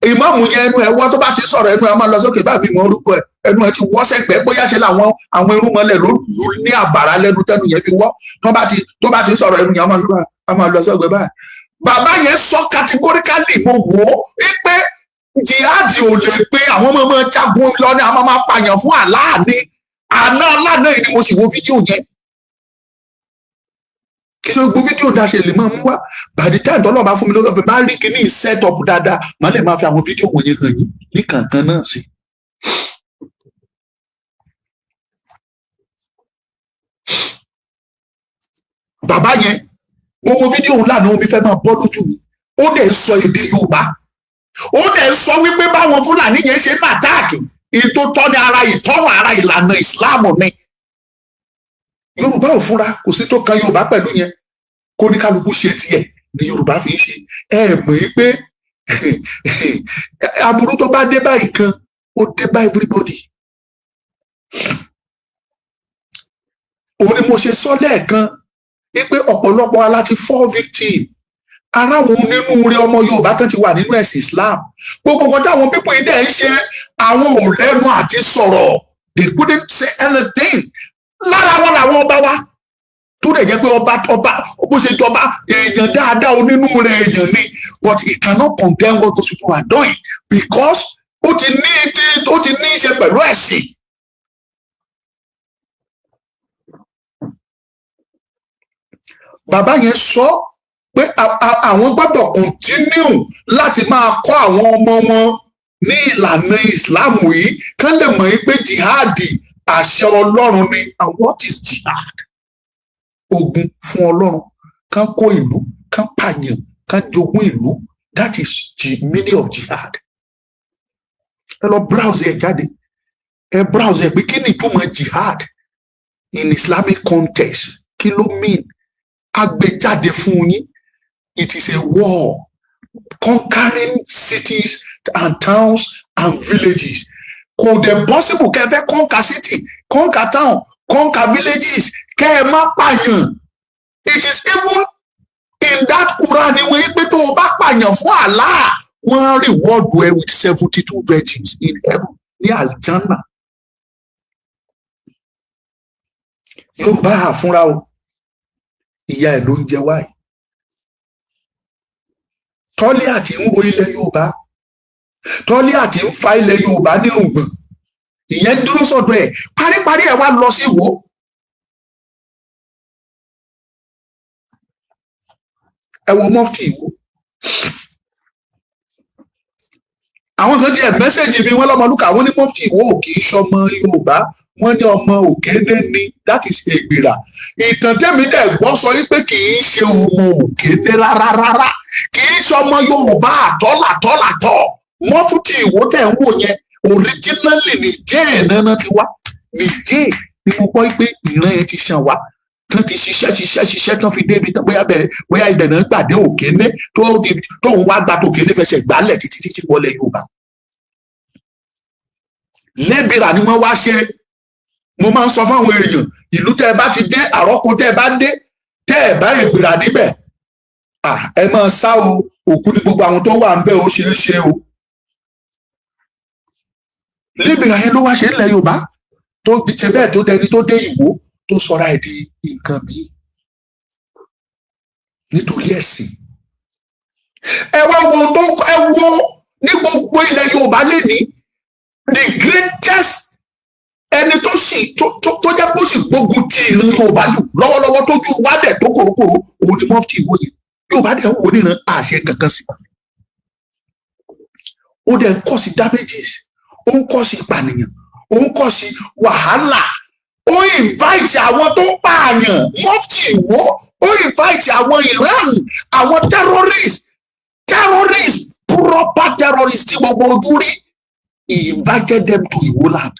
ìmáàmù yẹn, ẹnu ẹ wọ́. Tó bá ti sọ̀rọ̀, ẹnu ẹ máa lọ sókè báyìí. Mọ orúkọ ẹ, ẹnu ẹ ti wọ́ sẹ́gbẹ̀ẹ́. Bóyá ṣe làwọn àwọn irúnmọlẹ̀ ló lù ní àbàrà lẹ́nu tẹnu yẹn fi wọ́. Tó bá ti sọ̀rọ̀, ẹnu yẹn á máa lọ sẹ́gbẹ̀ẹ́ báyìí. Bàbá yẹn sọ categorically, mo wò ó pé jihadi ò lè pé àwọn ọmọ ọmọ jagun lọ ní àwọn máa pààyàn fún àláàní. Àná aláàná yìí ni mo sì wo fídíò yẹn. Kí ṣe gbogbo fídíò dá ṣe lè máa mú wá. By the time tọ́lọ́ bá fún mi lórí ọ̀fẹ́, bá rí kíní set up dáadáa, màá lè máa fi àwọn fídíò wọ̀nyẹn hàn yín ní kankan náà sí. Bàbá yẹn, mo wo fídíò lánàá, omi fẹ́ máa bọ́ lójú mi. Ó dẹ̀ sọ èdè Yorùbá, ó dẹ̀ sọ wípé báwọn Fúlàní yẹn ṣe ń attack, ìtò tọ́ ní ara ìtọ́nà ara ìlànà ìsìláàmù ni. Yorùbá ò fúnra, kò sí tó kan Yorùbá pẹ̀lú yẹn. Kó ní kálukú ṣe tiẹ̀ ni Yorùbá fi ń ṣe. Ẹ mọ̀ yí pé aburú tó bá dé báyìí kan, ó dé bá everybody. Òun ni mo ṣe sọ lẹ́ẹ̀kan wípé ọ̀pọ̀lọpọ̀ wa láti fall victim. Ara wọn nínú rẹ, ọmọ Yorùbá tán ti wà nínú ẹ̀sìn Islam, gbogbo nǹkan táwọn people yìí dẹ̀ ń ṣe, àwọn ò lẹ́nu àti sọ̀rọ̀. They couldn't say anything. Lára wọn làwọn ọba wa tó dẹ̀ jẹ́ pé ọba bó ṣe jọba, èèyàn dáadáa, onínú rẹ̀ èèyàn ni, but he cannot condemn what those people are doing because ó ti ní í ṣe pẹ̀lú ẹ̀sìn. Bàbá yẹn sọ pé àwọn gbọ́dọ̀ continue láti máa kọ́ àwọn ọmọ wọn ní ìlànà Ìsìláàmù yìí, kán lè mọ̀ pé jihadi, àṣẹ Ọlọ́run ni. And what is jihad? Ogun fún Ọlọ́run, kán kó ìlú, kán pààyàn, kán jogún ìlú. That is the meaning of jihad. Ẹ lọ browse ẹ jáde, ẹ browse ẹ pé kí ni ìtumọ̀ jihad in Islamic context, kí ló mean? Agbèjáde fún yín. It is a war conquering cities and towns and villages. Kò dẹ̀ possible kẹ́ ẹ fẹ́ conquer city, conquer town, conquer villages, kẹ́ ẹ má pààyàn. It is even in that Quran ni wọ́n pé tó o bá pààyàn fún Allah, wọ́n reward ẹ with 72 virgins in heaven, ní aljanna. Yorùbá àfúnra o, ìyá ẹ̀ ló ń jẹ wáyé. Tọ́lí àti ń ro ilẹ̀ Yorùbá, tọ́lí àti ń fa ilẹ̀ Yorùbá nírùngbọ̀n, ìyẹn dúró sọ́dọ̀ ẹ̀. Paríparí ẹ̀ wá lọ sí Ìwó. Ẹ wo mọ́fìtì Ìwó. Àwọn kan tiẹ̀ message mi, wọ́n lọ́mọlúkà, wọ́n ní mọ́fìtì Ìwó ò kì í ṣọmọ Yorùbá, wọ́n ní ọmọ Òkéné ni, that is Ègbìrà. Ìtàn tẹ́mi dẹ̀ gbọ́ sọ wípé kì í ṣe ọmọ Òkéné rárá rárá, kì í ṣe ọmọ Yorùbá àtọ́làtọ́làtọ́. Mọ́fútì Ìwó tẹ̀ ń wò yẹn, originally Nìjẹ́ náà ti wá. Nìjẹ́ ni mo gbọ́ pé ìran yẹn ti ṣàn wá, tán ti ṣiṣẹ́ ṣiṣẹ́ ṣiṣẹ́, tán fi débi tán, bóyá bẹ̀rẹ̀, bóyá ibẹ̀ náà gbàdé Òkéné, tóun wá gba tòkéné fẹsẹ̀ gbálẹ̀ títí títí wọlé Yorùbá. Lẹ́bìrà ni wọ́n wá ṣe. Mo máa ń sọ fáwọn èèyàn, ìlú tẹ́ ẹ bá ti dé, àrọ́kọ tẹ́ ẹ bá dé, tẹ́ ẹ bá Ègbìrà níbẹ̀, ẹ máa sá o. Òkú ní gbogbo àwọn tó wà ń bẹ̀, ó ṣeé ṣe o. Lẹ́bìrà yẹn ló wá ṣe ńlẹ̀ Yorùbá tó ṣe bẹ́ẹ̀, tó dẹni tó dé Ìwó, tó sọra ẹ̀ di nǹkan míì nítorí ẹ̀sìn. Ẹ wá wo tó, ẹ wo ní gbogbo ilẹ̀ Yorùbá lẹ́ni, the greatest ẹni tó sì tó jẹ́ kó sì gbógun ti ìran Yorùbá jù lọ́wọ́lọ́wọ́, tó ju wádẹ̀ tó kòrókòró, òun ni mọ́fìtì Ìwó yẹn. Yorùbá dẹ̀ ń wò níran, àṣẹ kankan sí. Ó dẹ̀ ń cause damages, ó ń cause ìpànìyàn, ó ń cause wàhálà, ó invite àwọn tó ń pààyàn. Mọ́fìtì Ìwó, ó invite àwọn Iran, àwọn terrorists, terrorists, proper terrorists tí gbogbo ojú rí. He invited them to Ìwó land.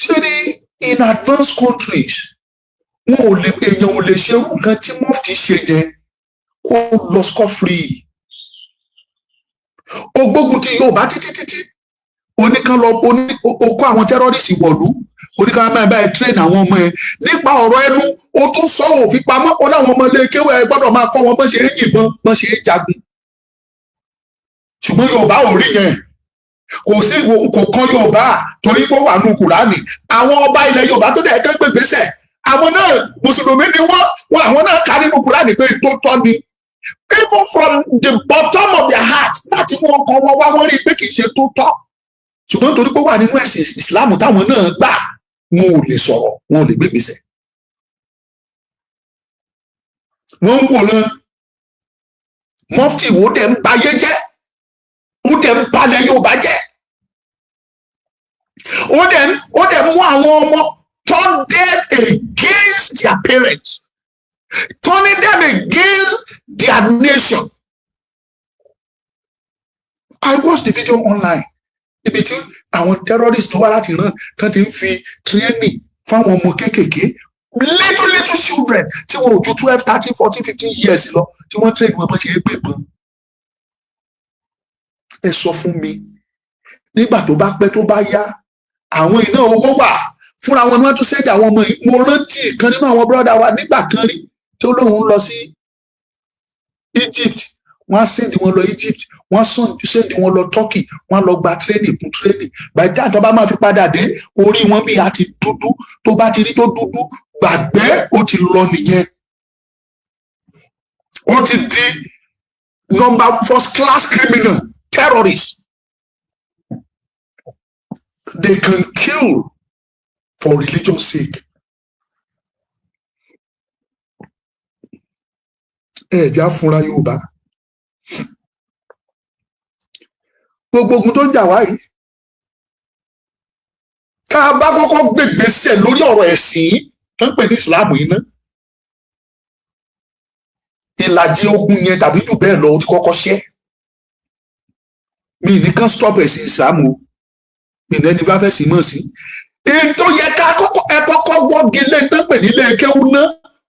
Ṣé ní in advanced countries, wọn ò lè, èèyàn ò lè ṣe irú nǹkan tí mọ́fìtì ṣe yẹn kó lọ scot free. Ó gbógun ti Yorùbá títí títí, oníkan lọ oní o kó àwọn terrorist wọ̀lú, oníkan máa bá ẹ train àwọn ọmọ ẹ. Nípa ọ̀rọ̀ ẹnu, o tún sọ òfin pamọ́, ó láwọn ọmọ ilé kéwà, ẹ gbọ́dọ̀ máa kọ́ wọn bọ́n ṣe é yìnbọn, bọ́n ṣe é jagun. Ṣùgbọ́n Yorùbá ò rí yẹn, kò sí, kò kan Yorùbá, torí pé ó wà nù Kùránì. Àwọn ọba ilẹ̀ Yorùbá tó dẹ̀ kẹ́ gbègbèsẹ̀, àwọn náà mùsùlùmí ni wọ́n wọ́n, àwọn náà kà nínú Kùránì pé tó tọ́ ni. Even from the bottom of their heart, láti mú ọkàn wọn wá, wọ́n rí i pé kì í ṣe tó tọ́, ṣùgbọ́n torí pé ó wà nínú ẹ̀sìn Ìsìláàmù táwọn náà gbà, wọn ò lè sọ̀rọ̀, wọn ò lè gbégbèsẹ̀. Wọ́n ń wòran. Mọ́fìtì Ìwó dẹ̀ ń bayé jẹ́, ó dẹ̀ ń balẹ̀ Yorùbá jẹ́, ó dẹ̀ mú àwọn ọmọ, turn them against their parents, turning them against their nation. I watched the video online ibi tí àwọn terrorists tó wá láti Iran tán ti ń fi training fáwọn ọmọ kéékèèké, little little children tí wọn ò ju 12, 13, 14, 15 years lọ, tí wọ́n train wọn bó ṣe é gbé ìbọn. Ẹ sọ fún mi, Nígbà tó bá pẹ́, tó bá yá, àwọn iná owó wà fúnra wọn ni wọ́n tún send àwọn ọmọ yìí. Mo rántí kan nínú àwọn brother wa nígbà kan rí tó lóun lọ sí Egypt. Wọ́n á send wọn lọ Egypt, wọ́n á send wọn lọ Turkey, wọ́n á lọ gba training kún training. By the time tó bá máa fi padà dé, orí wọn bí a ti dúdú. Tó bá ti rí tó dúdú, gbàgbé, ó ti lọ nìyẹn. Ó ti di number first class criminal, terrorist. They can kill for religious sake. Ẹ jẹ́ á fúnra. Yorùbá, gbogbo ogun tó ń jà wá yìí, ká a bá kọ́kọ́ gbègbèsè lórí ọ̀rọ̀ ẹ̀sìn tó ń pè ní ìsìláàmù yìí ná, ìlàjì ogun yẹn tàbí jù bẹ́ẹ̀ lọ, ó ti kọ́kọ́ ṣẹ́. Mi ní kán stop ẹ̀sìn ìsìláàmù o. Mi ní ẹni bá fẹ́ sí mọ̀ sí èyí tó yẹ ká kọ́kọ́, ẹ kọ́kọ́ wọ́gi lé tó ń pè nílé kéwú ná,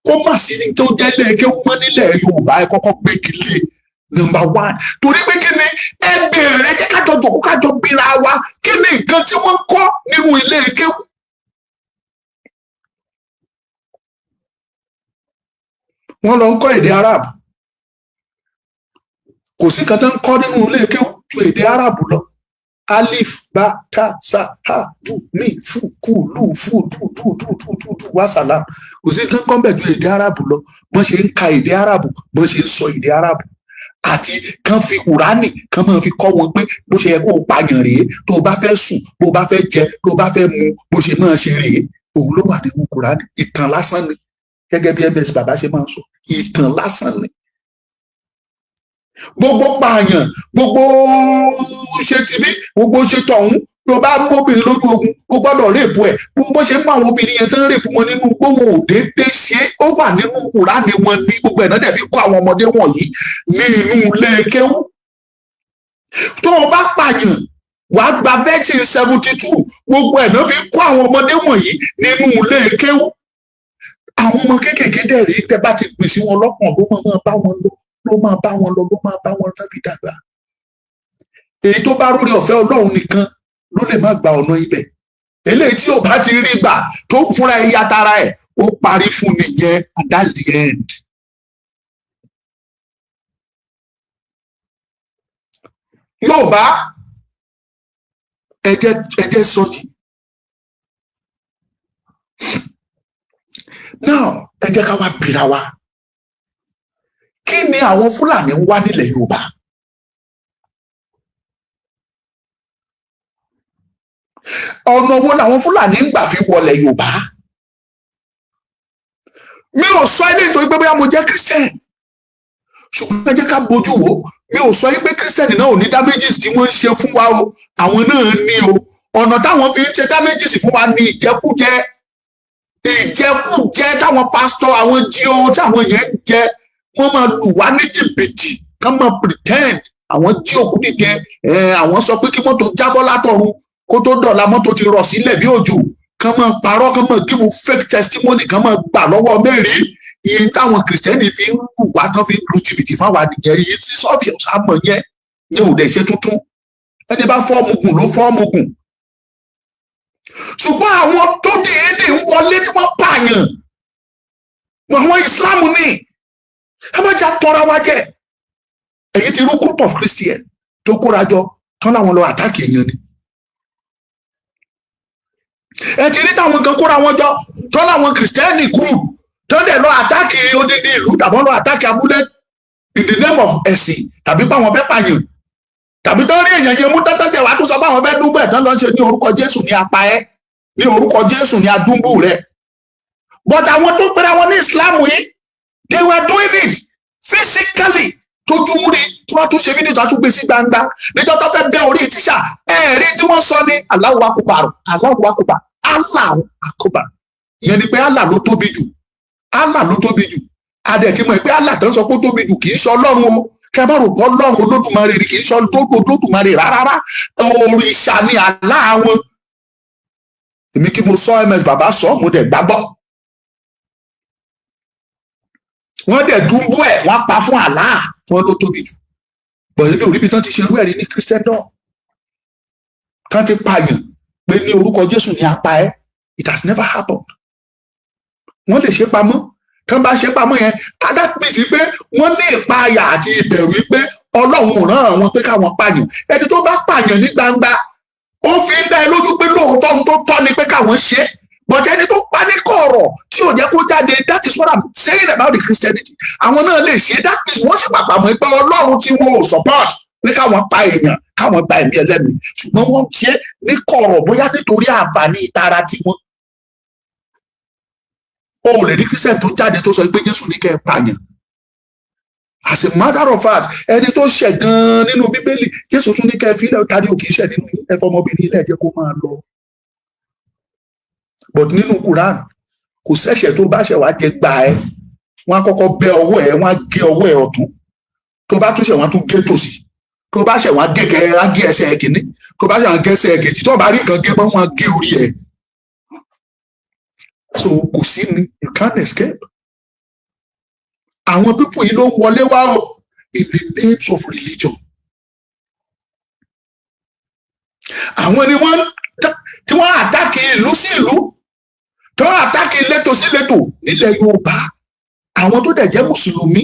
kó má sí ní tó jẹ́ ilé kéwú mọ́ nílẹ̀ Yorùbá. Ẹ kọ́kọ́ gbégi lé number one, torí pé kí ni? Ẹ bẹ̀rẹ̀, ẹ jẹ́ kájọ jòkó, kájọ bíra wa, kí ni nǹkan tí wọ́n kọ́ nínú ilé kéwú? Wọ́n lọ ń kọ́ èdè Arab. Kò sí nǹkan tó ń kọ́ nínú ilé kéwú ju èdè Arab lọ. Alif, ba, ta, sa, ha, du, mi, fu, ku, lu, fu, du, du, du, du, du, du, wasalam. Kò sí nǹkan kọ́ bẹ̀ ju èdè Arab lọ. Bọ́n ṣe ń ka èdè Arab, bọ́n ṣe ń sọ èdè Arab, àti kán fi Kùránì kán máa fi kọ́ wọn pé bó ṣe yẹ kó o pààyàn rèé, tó o bá fẹ́ sùn, bó o bá fẹ́ jẹ, tó o bá fẹ́ mu, bó ṣe máa ṣe rèé. Òun ló wà nínú Kùránì. Ìtàn lásán ni, gẹ́gẹ́ bí ms bàbá ṣe máa ń sọ, ìtàn lásán ni. Gbogbo pààyàn, gbogbo ṣe tìbí, gbogbo ṣe tọ̀hún, tó bá mú obìnrin lójú ogun, ó gbọ́dọ̀ rape ẹ̀. Gbogbo bó ṣe ń mú àwọn obìnrin yẹn tó ń rape wọn nínú gbóhùn òdédé ṣe, ó wà nínú Kùránì wọn ní gbogbo ẹ̀ náà dẹ̀ fi kọ́ àwọn ọmọdé wọ̀nyí ní inú ilé kéwú. Tó o bá pààyàn, wàá gba virgin 72. Gbogbo ẹ̀ náà fi kọ́ àwọn ọmọdé wọ̀nyí nínú ilé kéwú. Àwọn ọmọ kéékèèké dẹ̀ rí, tẹ́ bá ti pè sí wọn lọ́kàn, ló máa bá wọn lọ, ló máa bá wọn lọ, ló máa bá wọn fẹ́ fi dàgbà. Èyí tó bá rórí ọ̀fẹ́ Ọlọ́run nìkan ló lè má gba ọ̀nà ibẹ̀. Eléyìí tí ò bá ti rí gbà, tó fúnra ẹ̀ yàtara ẹ̀, ó parí fún nìyẹn, and that's the end. Yorùbá, ẹ jẹ́ sọjí now. Ẹ jẹ́ ká wá bìrà wa, kí ni àwọn Fúlàní ń wá nílẹ̀ Yorùbá? Ọ̀nà wo làwọn Fúlàní ń gbà fi wọlẹ̀ Yorùbá? Mi ò sọ ilé nítorí pé bóyá mo jẹ́ Christian, ṣùgbọ́n ẹ jẹ́ ká bójú wò. Mi ò sọ pé Christian náà ò ní damages tí wọ́n ń ṣe fún wa o. Àwọn náà ní o. Ọ̀nà táwọn fi ń ṣe damages fún wa ní ìjẹkújẹ, ìjẹkújẹ táwọn pásítọ̀, àwọn jíò táwọn yẹn ń jẹ. Wọ́n máa lù wá ní jìbìtì, ká máa pretend àwọn jí òkú dìde. Àwọn sọ pé kí mọ́tò jábọ́ látọ̀run, kó tó dọ̀la mọ́tò ti rọ̀ sílẹ̀ bí òjò. Kán máa parọ́, kán máa give fake testimony, kán máa gbà lọ́wọ́ mẹ́rin. Iye táwọn kìrìsìtẹ́nì fi ń lù wá, tán fi ń lu jìbìtì fáwa nìyẹn. Iye tí sọ́ọ̀bì ọ̀sàmọ̀ yẹn yẹn ò dẹ̀ ṣe tuntun. Ẹni bá fọ́ọ̀mù gùn ló fọ́ọ̀mù gùn. Ṣùgbọ́n àwọn tó dèédè ń wọlé tí wọ́n pààyàn, àwọn ìsìláàmù ní. Ẹ má jà tọ́ra wa jẹ. Èyí ti rú group of Christian tó kóra jọ tán láwọn lọ attack èèyàn ni. Ẹ ti rí táwọn kan kóra wọn jọ tán láwọn Christian group tó dẹ̀ lọ attack odidi ìlú tàbí lọ attack abúlé in the name of ẹ̀sìn, tàbí báwọn fẹ́ pààyàn, tàbí tó rí èèyàn yẹn mú tẹ́tẹ́ tẹ̀ wá tún sọ báwọn fẹ́ dúnbẹ̀ tán lọ ṣe ní orúkọ Jésù ní apá ẹ, ní orúkọ Jésù ní adúmbù rẹ. But àwọn tó pera wọn ní Islam yìí, they were doing it physically, tójú ń rí, tí wọ́n tún ṣe fídíò tó tún gbé sí gbangba níjọ́ tó fẹ́ bẹ́ orí tíṣà. Ẹ̀ẹ́rí tí wọ́n sọ ní Allahu Akbar, Allahu Akbar, Allahu Akbar. Ìyẹn ni pé Allah ló tóbi jù, Allah ló tóbi jù. Adẹ̀ tí mọ̀ pé Allah tó ń sọ pé ó tóbi jù kì í ṣe Ọlọ́run o. Kẹ bá rò pé Ọlọ́run Olódùmarè ni, kì í ṣe Olódùmarè rárá. Òrìṣà ni Allah wọn. Èmi kí mo sọ, ms bàbá sọ, mo dẹ̀ gbàgbọ́. Wọ́n dẹ̀ dúnbú ẹ̀, wọ́n pa fún Allah, wọ́n ló tóbi jù. Bọ̀dé mi ò rí ibi tán ti ṣe irú ẹ̀rí ní Christendom. Tán ti pààyàn pé ní orúkọ Jésù ní apá ẹ? It has never happened. Wọ́n lè ṣe pamọ́. Tán bá ṣe pamọ́ yẹn, that means pé wọ́n ní ìpayà àti ìbẹ̀rù pé Ọlọ́run ò rán àwọn pé káwọn pààyàn. Ẹni tó bá pààyàn ní gbangba, ó fi ń dá ẹ lójú pé lóòótọ́ ohun tó tọ́ ni pé káwọn ṣe é, but ẹni tó pa ní kọ̀rọ̀ tí ò jẹ́ kó jáde, that is what I'm saying about the Christianity, àwọn náà lè ṣe. That means wọ́n sì pàpà mọ́ pé Ọlọ́run tí wọn ò support pé káwọn pa èèyàn, káwọn gba ẹ̀mí ẹlẹ́mìí, ṣùgbọ́n wọ́n ṣe ní kọ̀rọ̀, bóyá nítorí àǹfààní ìtara tiwọn. O ò lè rí Christian tó jáde tó sọ pé Jésù ní kẹ́ ẹ pààyàn. As a matter of fact, ẹni tó ṣẹ̀ gan-an nínú Bíbélì, Jésù tún ní kẹ́ ẹ fílẹ̀. Ta ni ò kì í ṣẹ̀ nínú ẹ? Fọmọbìnrin ilé ẹ jẹ́ kó máa lọ. But nínú Quran, kò sẹ́ṣẹ̀ tó bá ṣẹ̀, wá jẹ gbà ẹ́. Wọ́n á kọ́kọ́ bẹ́ ọwọ́ ẹ̀, wọ́n á gé ọwọ́ ẹ̀ ọ̀tún. Tó bá tún ṣẹ̀, wọ́n á tún gé tòsì. Tó bá ṣẹ̀, wọ́n á gé kẹrẹ, á gé ẹsẹ̀ ẹ̀ kìíní. Tó bá ṣẹ̀, wọ́n á gé ẹsẹ̀ ẹ̀ kejì. Tó bá rí nǹkan gé mọ́, wọ́n á gé orí ẹ̀. So kò sí ni, you can't escape. Àwọn people yìí ló ń wọlé wá o in the names of religion. Àwọn ni wọ́n tí wọ́n attack ìlú sí ìlú, tí wọ́n attack ìletò sí ìletò nílẹ̀ Yorùbá. Àwọn tó dẹ̀ jẹ́ mùsùlùmí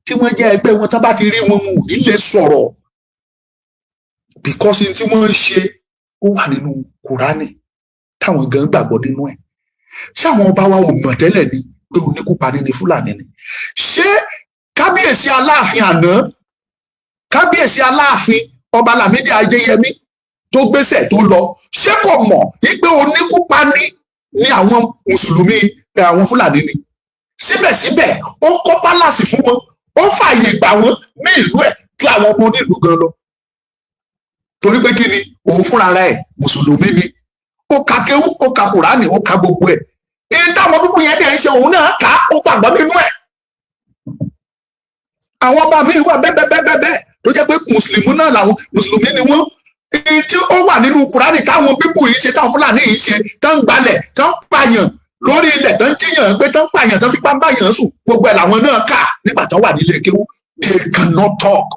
tí wọ́n jẹ́ ẹgbẹ́ wọn, tán bá ti rí wọn, wọn ò ní lè sọ̀rọ̀, because tí wọ́n ń ṣe, ó wà nínú Kùránì táwọn gan gbàgbọ́ nínú ẹ̀. Ṣé àwọn ọba wa ò mọ̀ tẹ́lẹ̀ ni pé oníkúpani ni Fúlàní ni? Ṣé kábíyèsí Aláàfin àná, kábíyèsí Aláàfin, Ọba Lámídì Adéyẹmí tó gbéṣẹ̀ tó lọ, ṣé kò mọ̀ wípé oníkúpani ni àwọn mùsùlùmí, àwọn Fúlàní ni? Síbẹ̀síbẹ̀, ó kọ́ palace fún wọn, ó fààyè gbà wọ́n ní ìlú ẹ̀ ju àwọn ọmọ onílùú gan lọ. Torí pé kí ni? Òun fúnra rẹ̀ mùsùlùmí ni. Ó ka kéwú, ó ka Kùránì, ó ka gbogbo ẹ̀. Èyí táwọn púpù yẹn dẹ̀ ń ṣe, òun náà kà á, ó gbàgbọ́ nínú ẹ̀. Àwọn ọba mi wà bẹ́ẹ̀ bẹ́ẹ̀ bẹ́ẹ̀ bẹ́ẹ̀ tó jẹ́ pé mùsùlùmí náà làwọn, mùsùlùmí ni wọ́n. Èyí tí ó wà nínú Kùránì táwọn people yìí ṣe, táwọn Fúlàní yìí ṣe, tán ń gbalẹ̀, tán ń pààyàn lórí ilẹ̀, tán ń jíyàn pé, tán ń pààyàn, tán fipá báyàn sùn, gbogbo ẹ̀ làwọn náà kà nígbà tán wà nílé kéwú. They cannot talk.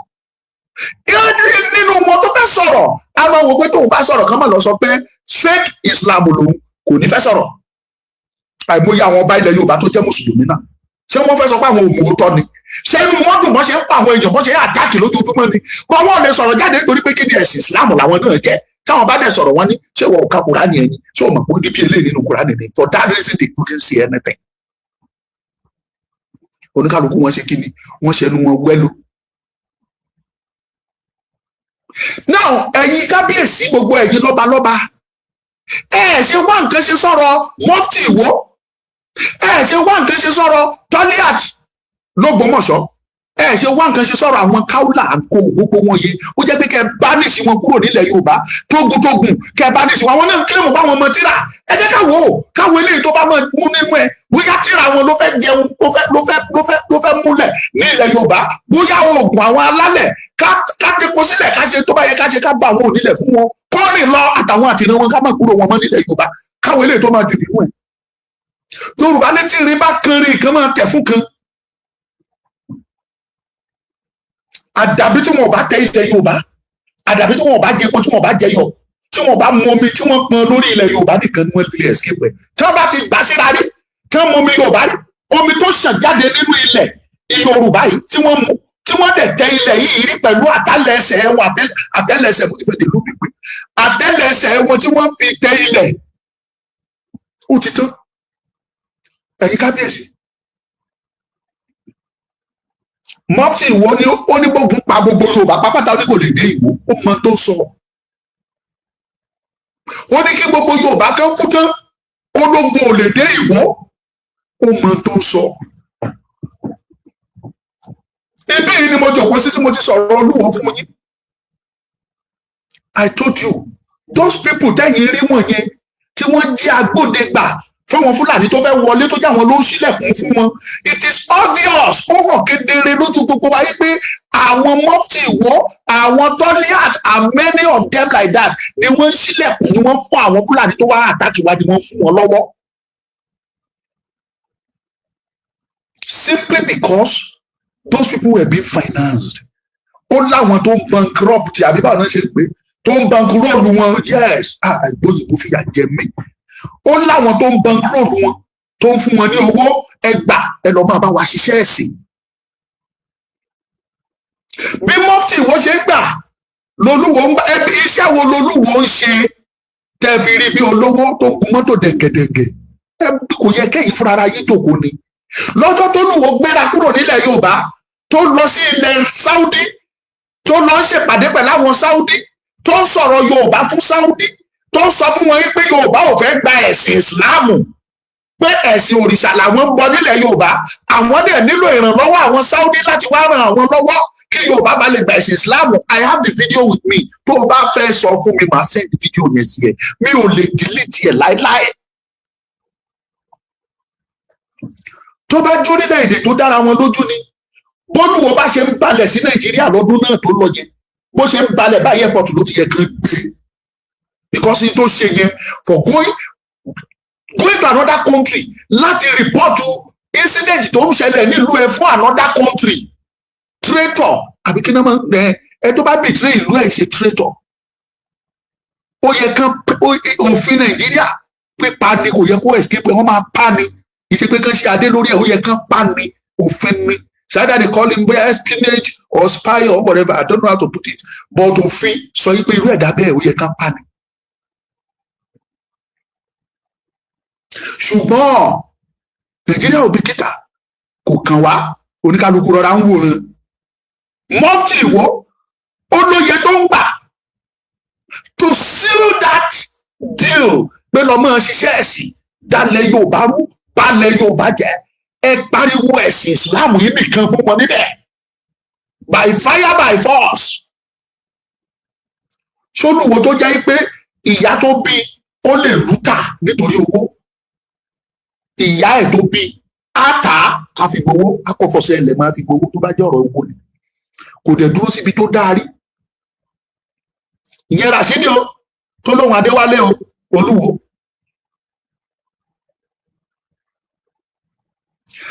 Nínú wọn tó fẹ́ sọ̀rọ̀, a máa wò pé tóun bá sọ̀rọ̀, kán máa lọ sọ pé fake Islam lòun, kò ní fẹ́ sọ̀rọ̀. Àìmọye àwọn ọba ilẹ̀ Yorùbá tó jẹ́ mùsùlùmí náà, ṣé wọ́n fẹ́ sọ pé àwọn òmùtọ́ ni? Ṣé inú wọn dùn bọ́n ṣe ń pa àwọn èèyàn, bọ́n ṣe ń attack lójoojúmọ́ ni? Wọ́n wọ́n lè sọ̀rọ̀ jáde nítorí pé kí ni? Ẹ̀sìn Islam làwọn náà jẹ́. Táwọn bá dẹ̀ sọ̀rọ̀, wọn ní, ṣé wọ́n ò ka Kùránì ẹni? Ṣé o mọ̀ pé ó ní bí eléyìí nínú Kùránì ni? For that reason, they couldn't say anything. Oníkàlùkù wọn ṣe kí ni? Wọ́n ṣẹnu wọn wẹ́lú. Now, ẹ̀yin kábíyèsí, gbogbo ẹ̀yin lọ́balọ́ba, ẹ ṣe wá nǹkan ṣe sọ̀rọ̀ Mufti Ìwó, ẹ ṣe wá nǹkan ṣe sọ̀rọ̀ Toliat lÓgbómọ̀ṣọ́, ẹ ṣe wá nǹkan ṣe sọ̀rọ̀ àwọn káúlà àǹkó gbogbo wọn yìí. Ó jẹ́ pé kẹ́ ẹ bá níṣì wọn kúrò nílẹ̀ Yorùbá tógun-tógun, kẹ́ ẹ bá níṣì wọn. Àwọn náà ń kílèmù bá wọn mọ tíra. Ẹ jẹ́ ká wò ó, káwọn eléyìí tó bá mọ mú nínú ẹ, bóyá tíra wọn ló fẹ́ jẹun, ló fẹ́ múlẹ̀ ní ilẹ̀ Yorùbá, bóyá oògùn àwọn alálẹ̀. Ká tepo sílẹ̀, ká ṣe tó bá yẹ ká ṣe, ká bá àwọn onílẹ̀ fún wọn, kọ́rin lọ àtàwọn àtìrán wọn, ká má kúrò wọn mọ́ nílẹ̀ Yorùbá. Káwọn eléyìí tó máa jù nínú ẹ. Yorùbá ní tí irin bá kanrin, kan máa tẹ̀ fún kan. Àdàbí tí wọn ò bá tẹ ilẹ̀ Yorùbá, àdàbí tí wọn ò bá jẹ epo, tí wọn ò bá jẹ yọ, tí wọn ò bá mú omi tí wọn pọn lórí ilẹ̀ Yorùbá nìkan ni wọn fi lè escape ẹ. Tí wọn bá ti gbà síra rí, tí wọn mú omi Yorùbá rí, omi tó ṣàn jáde nínú ilẹ̀ Yorùbá yìí tí wọ́n mú, tí wọ́n dẹ̀ tẹ ilẹ̀ yìí rí pẹ̀lú àtàlẹsẹ̀ wọn, àtẹ́lẹsẹ̀, mo ti fẹ́ dé lómi pé àtẹ́lẹsẹ̀ wọn tí wọ́n fi tẹ ilẹ̀, ó ti tán. Ẹ̀yin kábíyèsí, Mufti Ìwó ni ó ní gbógun pa gbogbo Yorùbá pápátá, ó ní kò lè dé Ìwó. Ó mọ tó sọ. Ó ní kí gbogbo Yorùbá kan kú tán, ológun ò lè dé Ìwó. Ó mọ tó sọ. Ibí yìí ni mo jòkó sí tí mo ti sọ̀rọ̀ Olúwo fún yín. I told you, those people tẹ́yìn rí wọ̀nyẹn tí wọ́n jí agbódegbà fáwọn Fúlàní tó fẹ́ wọlé, tó jẹ́ àwọn ló ń ṣílẹ̀kùn fún wọn, it is obvious, ó hàn kedere lójú gbogbo wa pé àwọn Mufti Ìwó, àwọn Toliat and many of them like that ni wọ́n ń ṣílẹ̀kùn, ni wọ́n fún àwọn Fúlàní tó wá attack wa, ni wọ́n fún wọn lọ́wọ́, simply because those people were being financed. Ó láwọn tó ń bankrupt, àbí báwọn náà ṣe pé, tó tó ń bankroll wọn. Yes, àìgbóyìnbó fìyà jẹ mí. Ó láwọn tó ń bankroll wọn, tó ń fún wọn ní owó, ẹgbà ẹ lọ máa bá wa ṣiṣẹ́ ẹ̀sìn. Bí mufti wọ́n ṣe ń gbà lolúwo ń gbà. Ẹbí iṣẹ́ wo lolúwo ń ṣe tẹ́ fi rí bí olówó tó gun mọ́tò dẹ̀gẹ̀dẹ̀gẹ̀? Kò yẹ kẹ́yìn fúnra ara yín jòkó ni. Lọ́jọ́ tó lúwo gbéra kúrò nílẹ̀ Yorùbá, tó lọ sí ilẹ̀ Saudi, tó lọ ń ṣèpàdé pẹ̀lú àwọn Saudi, tó ń sọ̀rọ̀ Yorùbá fún Saudi, tó ń sọ fún wọn pé Yorùbá ò fẹ́ gba ẹ̀sìn Ìsìláàmù, pé ẹ̀sìn òrìṣà làwọn ń bọ nílẹ̀ Yorùbá, àwọn dẹ̀ nílò ìrànlọ́wọ́ àwọn Saudi láti wá ràn àwọn lọ́wọ́ kí Yorùbá bá lè gba ẹ̀sìn Ìsìláàmù. I have the video with me. Tó o bá fẹ́ sọ fún mi, màá send video yẹn sí ẹ. Mi ò lè delete ẹ láéláé. Tó bá jó orílẹ̀-èdè tó dára wọn lójú ni, bólúwo bá ṣe ń balẹ̀ sí Nàìjíríà lọ́dún náà tó lọ yẹn, bó ṣe ń balẹ̀ báyìí, airport ló ti yẹ kán gbé, because n tó ṣe yẹn, for going to another country láti report incident tó ń ṣẹlẹ̀ nílùú ẹ fún another country, traitor àbí kí náà máa ń ẹ ẹ tó bá betray ìlú ẹ ṣe traitor. Ó yẹ kán, òfin Nàìjíríà, pípa ni. Kò yẹ kó escape. Wọ́n máa pa ni. Ìṣe pé kán ṣe adé lórí ẹ̀, ó yẹ kán pa ni. Òfin ni. It's either they call him bóyá espionage or spy or whatever, I don't know how to put it, but òfin sọ yí pé irú ẹ̀dá bẹ́ẹ̀, ó yẹ kán pa ni. Ṣùgbọ́n Nàìjíríà ò bìkítà, kò kàn wá. Oníkálukú rọra ń wòran. Mufti Ìwó, ó lóye tó ń gbà to seal that deal pé lọ máa ṣiṣẹ́ ẹ̀sìn, dálẹ̀ Yorùbá rú, balẹ̀ Yorùbá jẹ́. Ẹ pariwo ẹ̀sìn Islam yìí nìkan fún wọn níbẹ̀ by fire by force. Ṣolúwo tó jẹ́ pé ìyá tó bí ó lè lùtà nítorí owó, ìyá ẹ̀ tó bí á tà á, á fi gbowó, á kọ́ fọṣẹ ilẹ̀ máa fi gbowó. Tó bá jẹ́ ọ̀rọ̀ owó ni, kò dẹ̀ dúró síbi tó dáa rí. Ìyẹn Ràṣídì o, tó lóun Adéwálé o, Olúwo.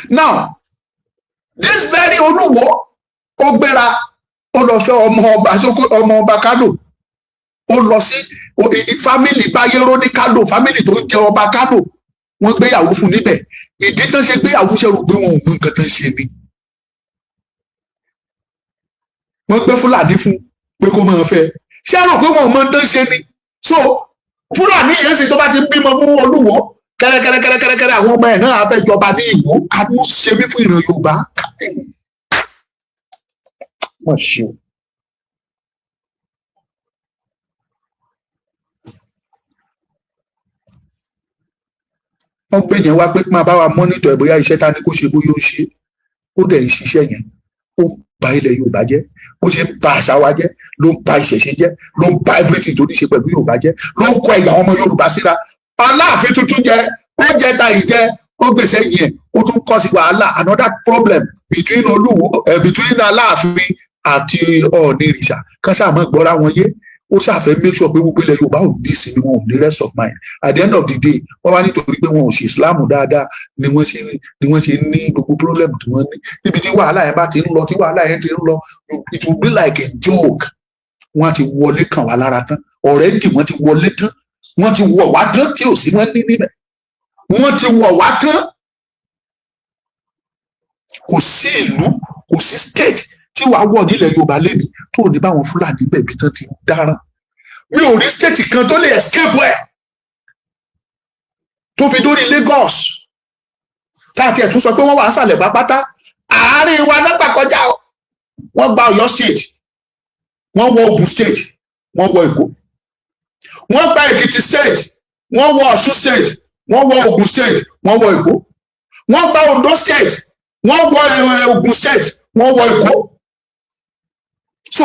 Now, this very Olúwo, ó gbéra, ó lọ fẹ́ ọmọ ọba Sókó, ọmọ ọba Kánò. Ó lọ sí family Báyéró ní Kánò, family tó ń jẹ ọba Kánò. Wọ́n gbéyàwó fún níbẹ̀. Ìdí tán ṣe gbéyàwó fún, ṣe rò pé wọn ò mú nǹkan tán ṣe ni? Wọ́n gbé Fúlàní fún pé kó máa fẹ́. Ṣé rò pé wọn ò mọ tán ṣe ni? So Fúlàní yẹn sì, tó bá ti bímọ fún Olúwo, kẹrẹkẹrẹkẹrẹkẹrẹ, àwọn ọmọ ẹ̀ náà á fẹ́ jọba ní Ìwó. Àánú ṣe mí fún ìran Yorùbá. Mọ̀ ṣe o. Wọ́n gbé yẹn wá pé máa bá wa monitor ẹ̀, bóyá iṣẹ́ ta ni kó ṣe, bóyá ó ṣe. Ó dẹ̀ ń ṣiṣẹ́ yẹn, ó ń ba ilẹ̀ Yorùbá jẹ́. Bó ṣe ń ba àṣà wa jẹ́, ló ń ba ìṣẹ̀ṣe jẹ́, ló ń ba everything tó ní ṣe pẹ̀lú Yorùbá jẹ́, ló ń kọ ẹ̀yà ọmọ Yorùbá síra. Aláàfin tuntun jẹ, ó jẹ ta ìjẹ, ó gbèsè yẹn, ó tún kọ́ sí wàhálà, another problem between Olúwo, between Aláàfin àti Ọọ̀ni ìrìṣà kan ṣáà mọ́ gbọ́ra wọn yé. Ó ṣàfẹ́ make sure pé gbogbo ilẹ̀ Yorùbá ò ní ìsinmi, wọn ò ní rest of mind. At the end of the day, wọ́n wá nítorí pé wọn ò ṣe Islam dáadáa ni wọ́n ṣe ní gbogbo problem tí wọ́n ní. Níbi tí wàhálà yẹn bá ti ń lọ, tí wàhálà yẹn ti ń lọ, it will be like a joke. Wọ́n á ti wọlé kàn wá lára tán already. Wọ́n ti wọlé tán, wọ́n ti wọ̀ wá tán, tí ò sí wọ́n ní níbẹ̀. Wọ́n ti wọ̀ wá tán. Kò sí ìlú, kò sí state tí wàá wọ̀ nílẹ̀ Yorùbá lẹ́ni tó ò ní báwọn Fúlàní bẹ̀bí tán ti dáràn. Mi ò rí state kan tó lè escape ẹ̀, tó fi dórí Lagos tá a tiẹ̀ tún sọ pé wọ́n wà á sàlẹ̀ pápátá. Àárín wa náà gbà kọjá o. Wọ́n gba Ọ̀yọ́ State, wọ́n wọ Ògùn State, wọ́n wọ Èkó. Wọ́n gba Èkìtì State, wọ́n wọ Ọ̀ṣun State, wọ́n wọ Ògùn State, wọ́n wọ Èkó. Wọ́n gba Ondo State, wọ́n wọ Ògùn State, wọ́n wọ Èkó. So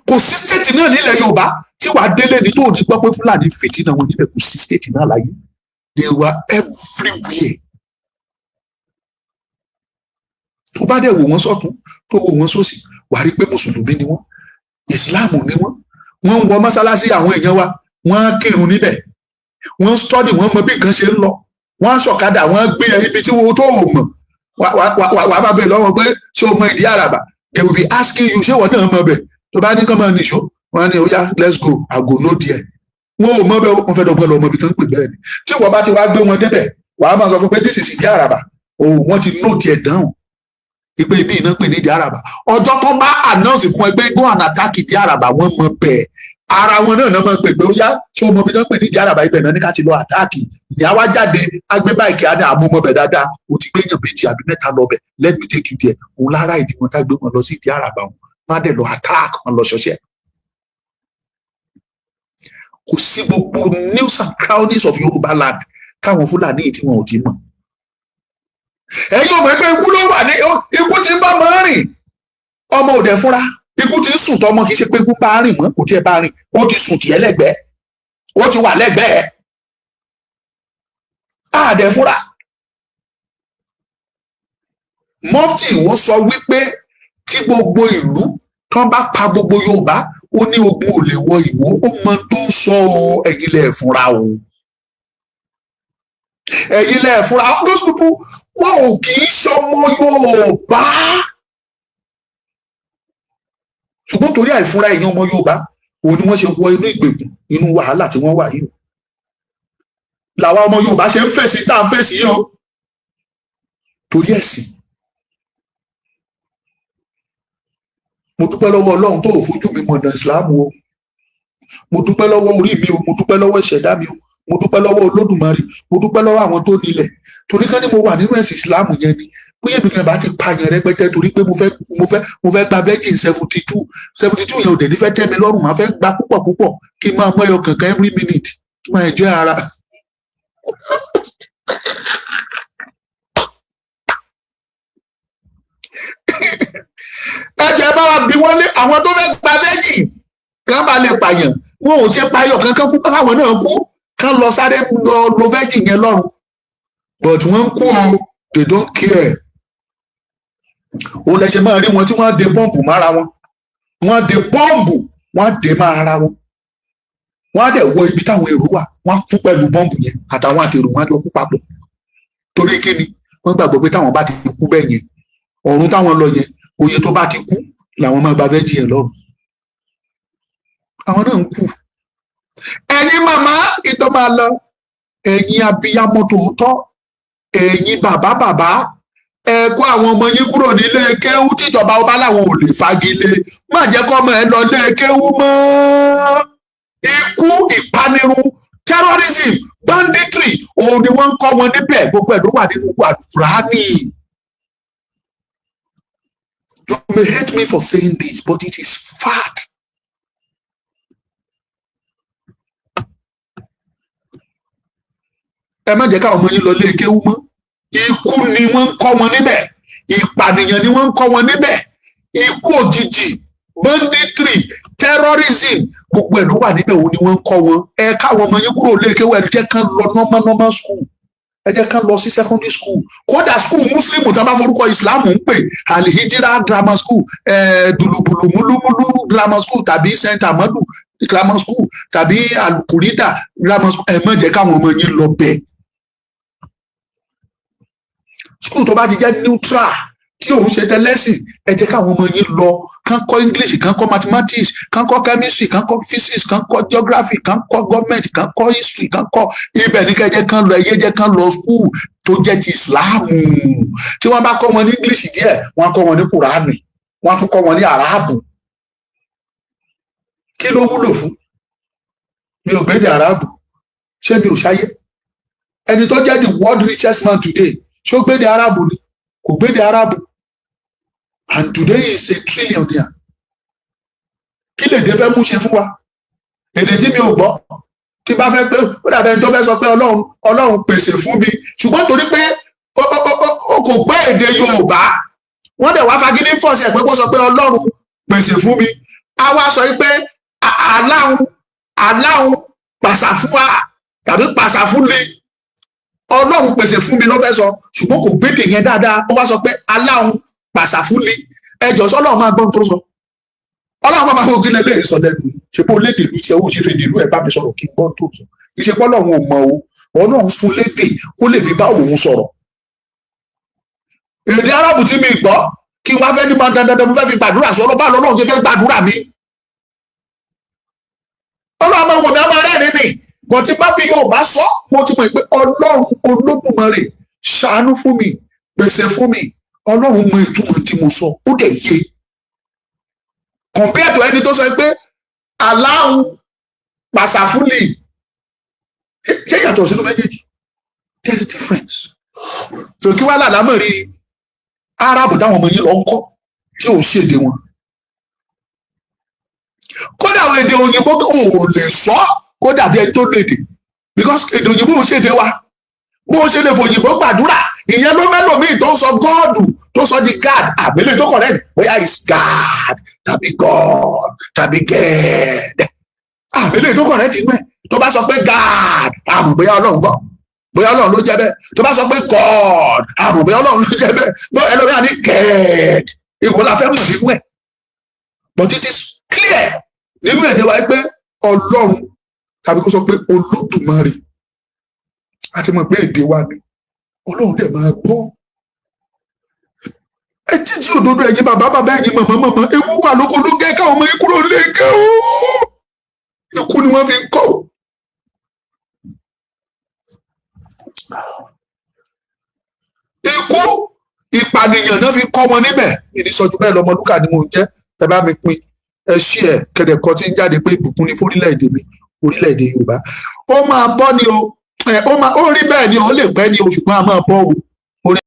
kò sí state náà nílẹ̀ Yorùbá tí wàá délé ní tó ní gbọ́ pé Fúlàní fìtínà wọn níbẹ̀. Kò sí state náà láyé. They were everywhere. Tó bá dẹ̀ wò wọ́n sọ́tún, tó wò wọ́n sósì, wàá rí pé mùsùlùmí ni wọ́n, ìsìláàmù ni wọ́n. Wọ́n ń wọ mọ́sálásí àwọn èèyàn wa, wọ́n á kírun níbẹ̀, wọ́n ń study, wọ́n mọ bí nǹkan ṣe ń lọ. Wọ́n á sọ̀kadà, wọ́n á gbé ẹ ibi tí wọ́n tó ò mọ̀. Wà á bá bẹ̀rẹ̀ lọ́wọ́ pé ṣé o mọ ìdí àràbà? They will be asking you, ṣé wọ́n náà mọ̀ bẹ̀? Tó bá ní kán máa nìṣó. Wọ́n á ní, "Ó yá, let's go, I go no there." Wọn ò mọ bẹ́ẹ̀, wọ́n fẹ́ dọ́gbọ́n lọ ọmọ ibi tó ń pè bẹ́ẹ̀ ni. Tí wọ́n bá ti wá gbé wọn débẹ̀, wàá máa sọ fún pé this is Ìdí Àràbà o. Wọ́n ti note ẹ̀ down ìpè ibi iná pè ní Ìdí Àràbà. Ọjọ́ tó bá announce fún ẹgbẹ́ go and attack Ìdí Àràbà, wọ́n mọ bẹ́ẹ̀. Ara wọn náà náà máa pè pé, "Ó yá, ṣé o mọ ibi tó ń pè ní Ìdí Àràbà? Ibẹ̀ náà ní ká ti lọ attack." Ìyá wa jáde, agbé báìkì, á ní àmúmọ́ bẹ̀ dáadáa. O ti gbé yàn méjì àbí mẹ́ta lọ bẹ̀, let me take you there. Òun lára ìdí wọn tá gbé wọn lọ sí Ìdí Àràbà, wọn má dẹ̀ lọ attack wọn lọ ṣọṣẹ́. Kò sí gbogbo nooks and crannies of Yorùbá land káwọn Fúlàní yìí tí wọn ò ti mọ̀. Ẹ̀yin ọmọ ẹgbẹ́, ikú ló wà ní, ikú ti ń bá máa rìn, ọmọ òde fúnra. Ikú ti ń sùn tọmọ. Kì í ṣe pé ikú bá rìn mọ́, kò tiẹ̀ bá rìn, ó ti sùn tiẹ̀ lẹ́gbẹ̀ẹ́, ó ti wà lẹ́gbẹ̀ẹ́ àdẹ fúnra. Mufti, wọ́n sọ wípé tí gbogbo ìlú tán bá pa gbogbo Yorùbá, ó ní ogun ò lè wọ Ìwó. Ó mọ tó ń sọ o. Ẹ̀yin lẹ fúnra o, ẹ̀yin lẹ fúnra. Those people, wọn ò kì í ṣọmọ Yorùbá, ṣùgbọ́n torí àìfúnra ẹ̀yin ọmọ Yorùbá, òun ni wọ́n ṣe wọ inú ìgbèkùn, inú wàhálà tí wọ́n wà yìí o. Làwa ọmọ Yorùbá ṣe ń fèsì tá à ń fèsì yìí o, torí ẹ̀sìn. Mo dúpẹ́ lọ́wọ́ Ọlọ́run tó ò fojú mi mọ̀nà ìsìláàmù o. Mo dúpẹ́ lọ́wọ́ orí mi o, mo dúpẹ́ lọ́wọ́ ìṣẹ̀dá mi o, mo dúpẹ́ lọ́wọ́ Olódùmarè, mo dúpẹ́ lọ́wọ́ àwọn tó nílẹ̀, torí ká ní mo wà nínú ẹ̀sìn ìsìláàmù yẹn ni, bóyá èmi kan bá ti pààyàn rẹpẹtẹ, torí pé mo fẹ́ gba virgin 72 72 yẹn ò dẹ̀ ní fẹ́ tẹ́ mi lọ́rùn. Máa fẹ́ gba púpọ̀ púpọ̀, kí n máa mú ẹyọ kankan every minute, kí n máa enjoy ara. Ẹ jẹ́ bá wa bí wọ́n lé àwọn tó fẹ́ gba virgin kán bá lè pààyàn, wọn ò ṣe payọ̀ kankan kú, káwọn náà kú, kán lọ sáré lọ lo virgin yẹn lọ́rùn. But wọ́n ń kú o, they don't care. Òun lẹ ṣe máa rí wọn tí wọ́n á de bọ́ǹbù mára wọn, wọ́n á de bọ́ǹbù, wọ́n á de máa ara wọn, wọ́n á dẹ̀ wọ ibi táwọn èrò wà, wọ́n á kú pẹ̀lú bọ́ǹbù yẹn, àtàwọn àtèrò, wọ́n á jọ kú papọ̀. Torí kí ni? Wọ́n gbàgbọ́ pé táwọn bá ti kú bẹ́ẹ̀ yẹn, ọ̀run táwọn lọ yẹn, oye tó bá ti kú làwọn máa gba virgin yẹn lọ́rùn. Àwọn náà ń kú. Ẹ̀yin màmá ìtọ́ máa lọ, ẹ̀yin abiyamọ tòótọ́, ẹ̀yin bàbá bàbá, ẹ kó àwọn ọmọ yín kúrò nílé kéwú. Tíjọba ọba làwọn ò lè fagilé, má jẹ́ kó ọmọ ẹ lọ lé kéwú mọ́. Ikú, ìpanirun, terrorism, banditry, òun ni wọ́n ń kọ́ wọn níbẹ̀. Gbogbo ẹ̀ ló wà nínú Àlùkùránì. You may hate me for saying this, but it is fact. Ẹ má jẹ́ káwọn ọmọ yín lọ lé kéwú mọ́. Ikú ni wọ́n ń kọ́ wọn níbẹ̀, ìpànìyàn ni wọ́n ń kọ́ wọn níbẹ̀, ikú òjijì, banditry, terrorism, gbogbo ẹ̀ ló wà níbẹ̀. Òun ni wọ́n ń kọ́ wọn. Ẹ káwọn ọmọ yín kúrò lé kéwú, ẹ jẹ́ kán lọ normal normal school, ẹ jẹ́ kán lọ sí secondary school. Kódà school Muslim tó bá forúkọ Islam ń pè, Alihijira Grammar School, Dùlùbùlù Múlúmúlú Grammar School, tàbí St Amadu Grammar School, tàbí Alukurida Grammar School, ẹ má jẹ́ káwọn ọmọ yín lọ bẹ́ẹ̀. School tó bá ti jẹ́ neutral, tí òun ṣe tẹlẹ́sìn, ẹ jẹ́ káwọn ọmọ yín lọ, kán kọ́ English, kán kọ́ mathematics, kán kọ́ chemistry, kán kọ́ physics, kán kọ́ geography, kán kọ́ government, kán kọ́ history, kán kọ́ ibẹ̀ ní kẹ́ jẹ́ kán lọ. Ẹ jẹ́ kán lọ school tó jẹ́ ti Islam. Tí wọ́n bá kọ́ wọn ní English díẹ̀, wọ́n á kọ́ wọn ní Kùránì, wọ́n á tún kọ́ wọn ní Àràbù. Kí ló wúlò fún mi? Ò gbé ní Àràbù, ṣé mi ò ṣáyé? Ẹni tó jẹ́ the world richest man today, ṣó gbé ní Àràbù ni? Kò gbé ní Àràbù, and today is a trillionaire. Kí lèdè fẹ́ mú ṣe fún wa? Èdè tí mi ò gbọ́, tí bá fẹ́ pé ó dàbẹ̀ ẹni tó fẹ́ sọ pé Ọlọ́run, Ọlọ́run pèsè fún mi, ṣùgbọ́n torí pé ó kò gbọ́ èdè Yorùbá, wọ́n dẹ̀ wá fagídí force ẹ̀ pé kó sọ pé Ọlọ́run pèsè fún mi. A wá sọ pé aláhùn aláhùn pàṣà fún wa tàbí pàṣà fún mi. Ọlọ́run pèsè fún mi ló fẹ́ sọ, ṣùgbọ́n kò gbédè yẹn dáadáa, ó wá sọ pé aláhùn pàṣà fún mi. Ẹjọ́ sọlọ́run máa gbọ́n tó sọ? Ọlọ́run máa fọ́ kí lè sọ lẹ́nu. Ṣe pé ó lédè ìlú tí ẹ ó ṣe fèdè ìlú ẹ bá mi sọ̀rọ̀ kí n gbọ́n tó sọ? Kì í ṣe pé Ọlọ́run ò mọ̀ o, Ọlọ́run fún lédè kó lè fi bá òun sọ̀rọ̀. Èdè Arábù tí mi gbọ́, kí n wá fẹ́ ní máa dandandan mo fẹ́ fi gbàdúrà sọ, ọlọ́ba lọ́lọ́run ṣe fẹ́ gbàdúrà mi. But tí bá fi Yorùbá sọ, mo ti mọ̀ pé Ọlọ́run Olódùmarè, ṣàánú fún mi, pèsè fún mi. Ọlọ́run mọ ìtumọ̀ tí mo sọ, ó dẹ̀ yé, compare to ẹni tó sọ pé aláhùn pàṣàfúlì. Ṣé yàtọ̀ sínú méjèèjì? There is difference. So kí wàá làlámọ̀ rí Arabu táwọn ọmọ yín lọ ń kọ́ tí ò ṣèdè wọn? Kódà àwọn èdè òyìnbó ò lè sọ kó dàbí ẹni tó lédè, because èdè òyìnbó ò ṣèdè wa. Bó ṣe lè fòyìnbó gbàdúrà, ìyẹn ló mẹ́lòmíì tó ń sọ God, tó sọ di God. Àbílẹ̀ tó correct, bóyá is God tàbí God tàbí God. Àbílẹ̀ tó correct inú ẹ̀, tó bá sọ pé God, àmọ́ bóyá Ọlọ́run gbọ́, bóyá Ọlọ́run ló jẹ́ bẹ́ẹ̀. Tó bá sọ pé God, àmọ́ bóyá Ọlọ́run ló jẹ́ bẹ́ẹ̀. Bó ẹlòmíà ní God, ìkó la fẹ́ mọ̀ nínú ẹ̀. But it is clear nínú èdè wa pé Ọlọ́run tàbí kó sọ pé Olódùmarè, a ti mọ̀ pé èdè wa ni. Ọlọ́run dẹ̀ máa gbọ́. Ẹ jíjí òdodo, ẹ̀yin bàbá bàbá, ẹ̀yin màmá màmá. Ewu wà lóko ló gẹ́ káwọn ọmọ yín kúrò lé kẹ́ ó. Ikú ni wọ́n fi ń kọ́. Ikú ìpànìyàn náà fi kọ́ wọn níbẹ̀. Ìní sọjú bẹ́ẹ̀ lọmọ lúkà ni mò ń jẹ́. Ẹ bá mi pín, ẹ ṣí ẹ kẹdẹkọ tí ń jáde pé ìbùkún ni fórílẹ̀-èdè mi, orílẹ̀-èdè Yorùbá. Ó máa bọ́ ni o. Ó máa ó rí bẹ́ẹ̀ ni, ó lè pẹ́ ni o, ṣùgbọ́n a máa bọ́ o.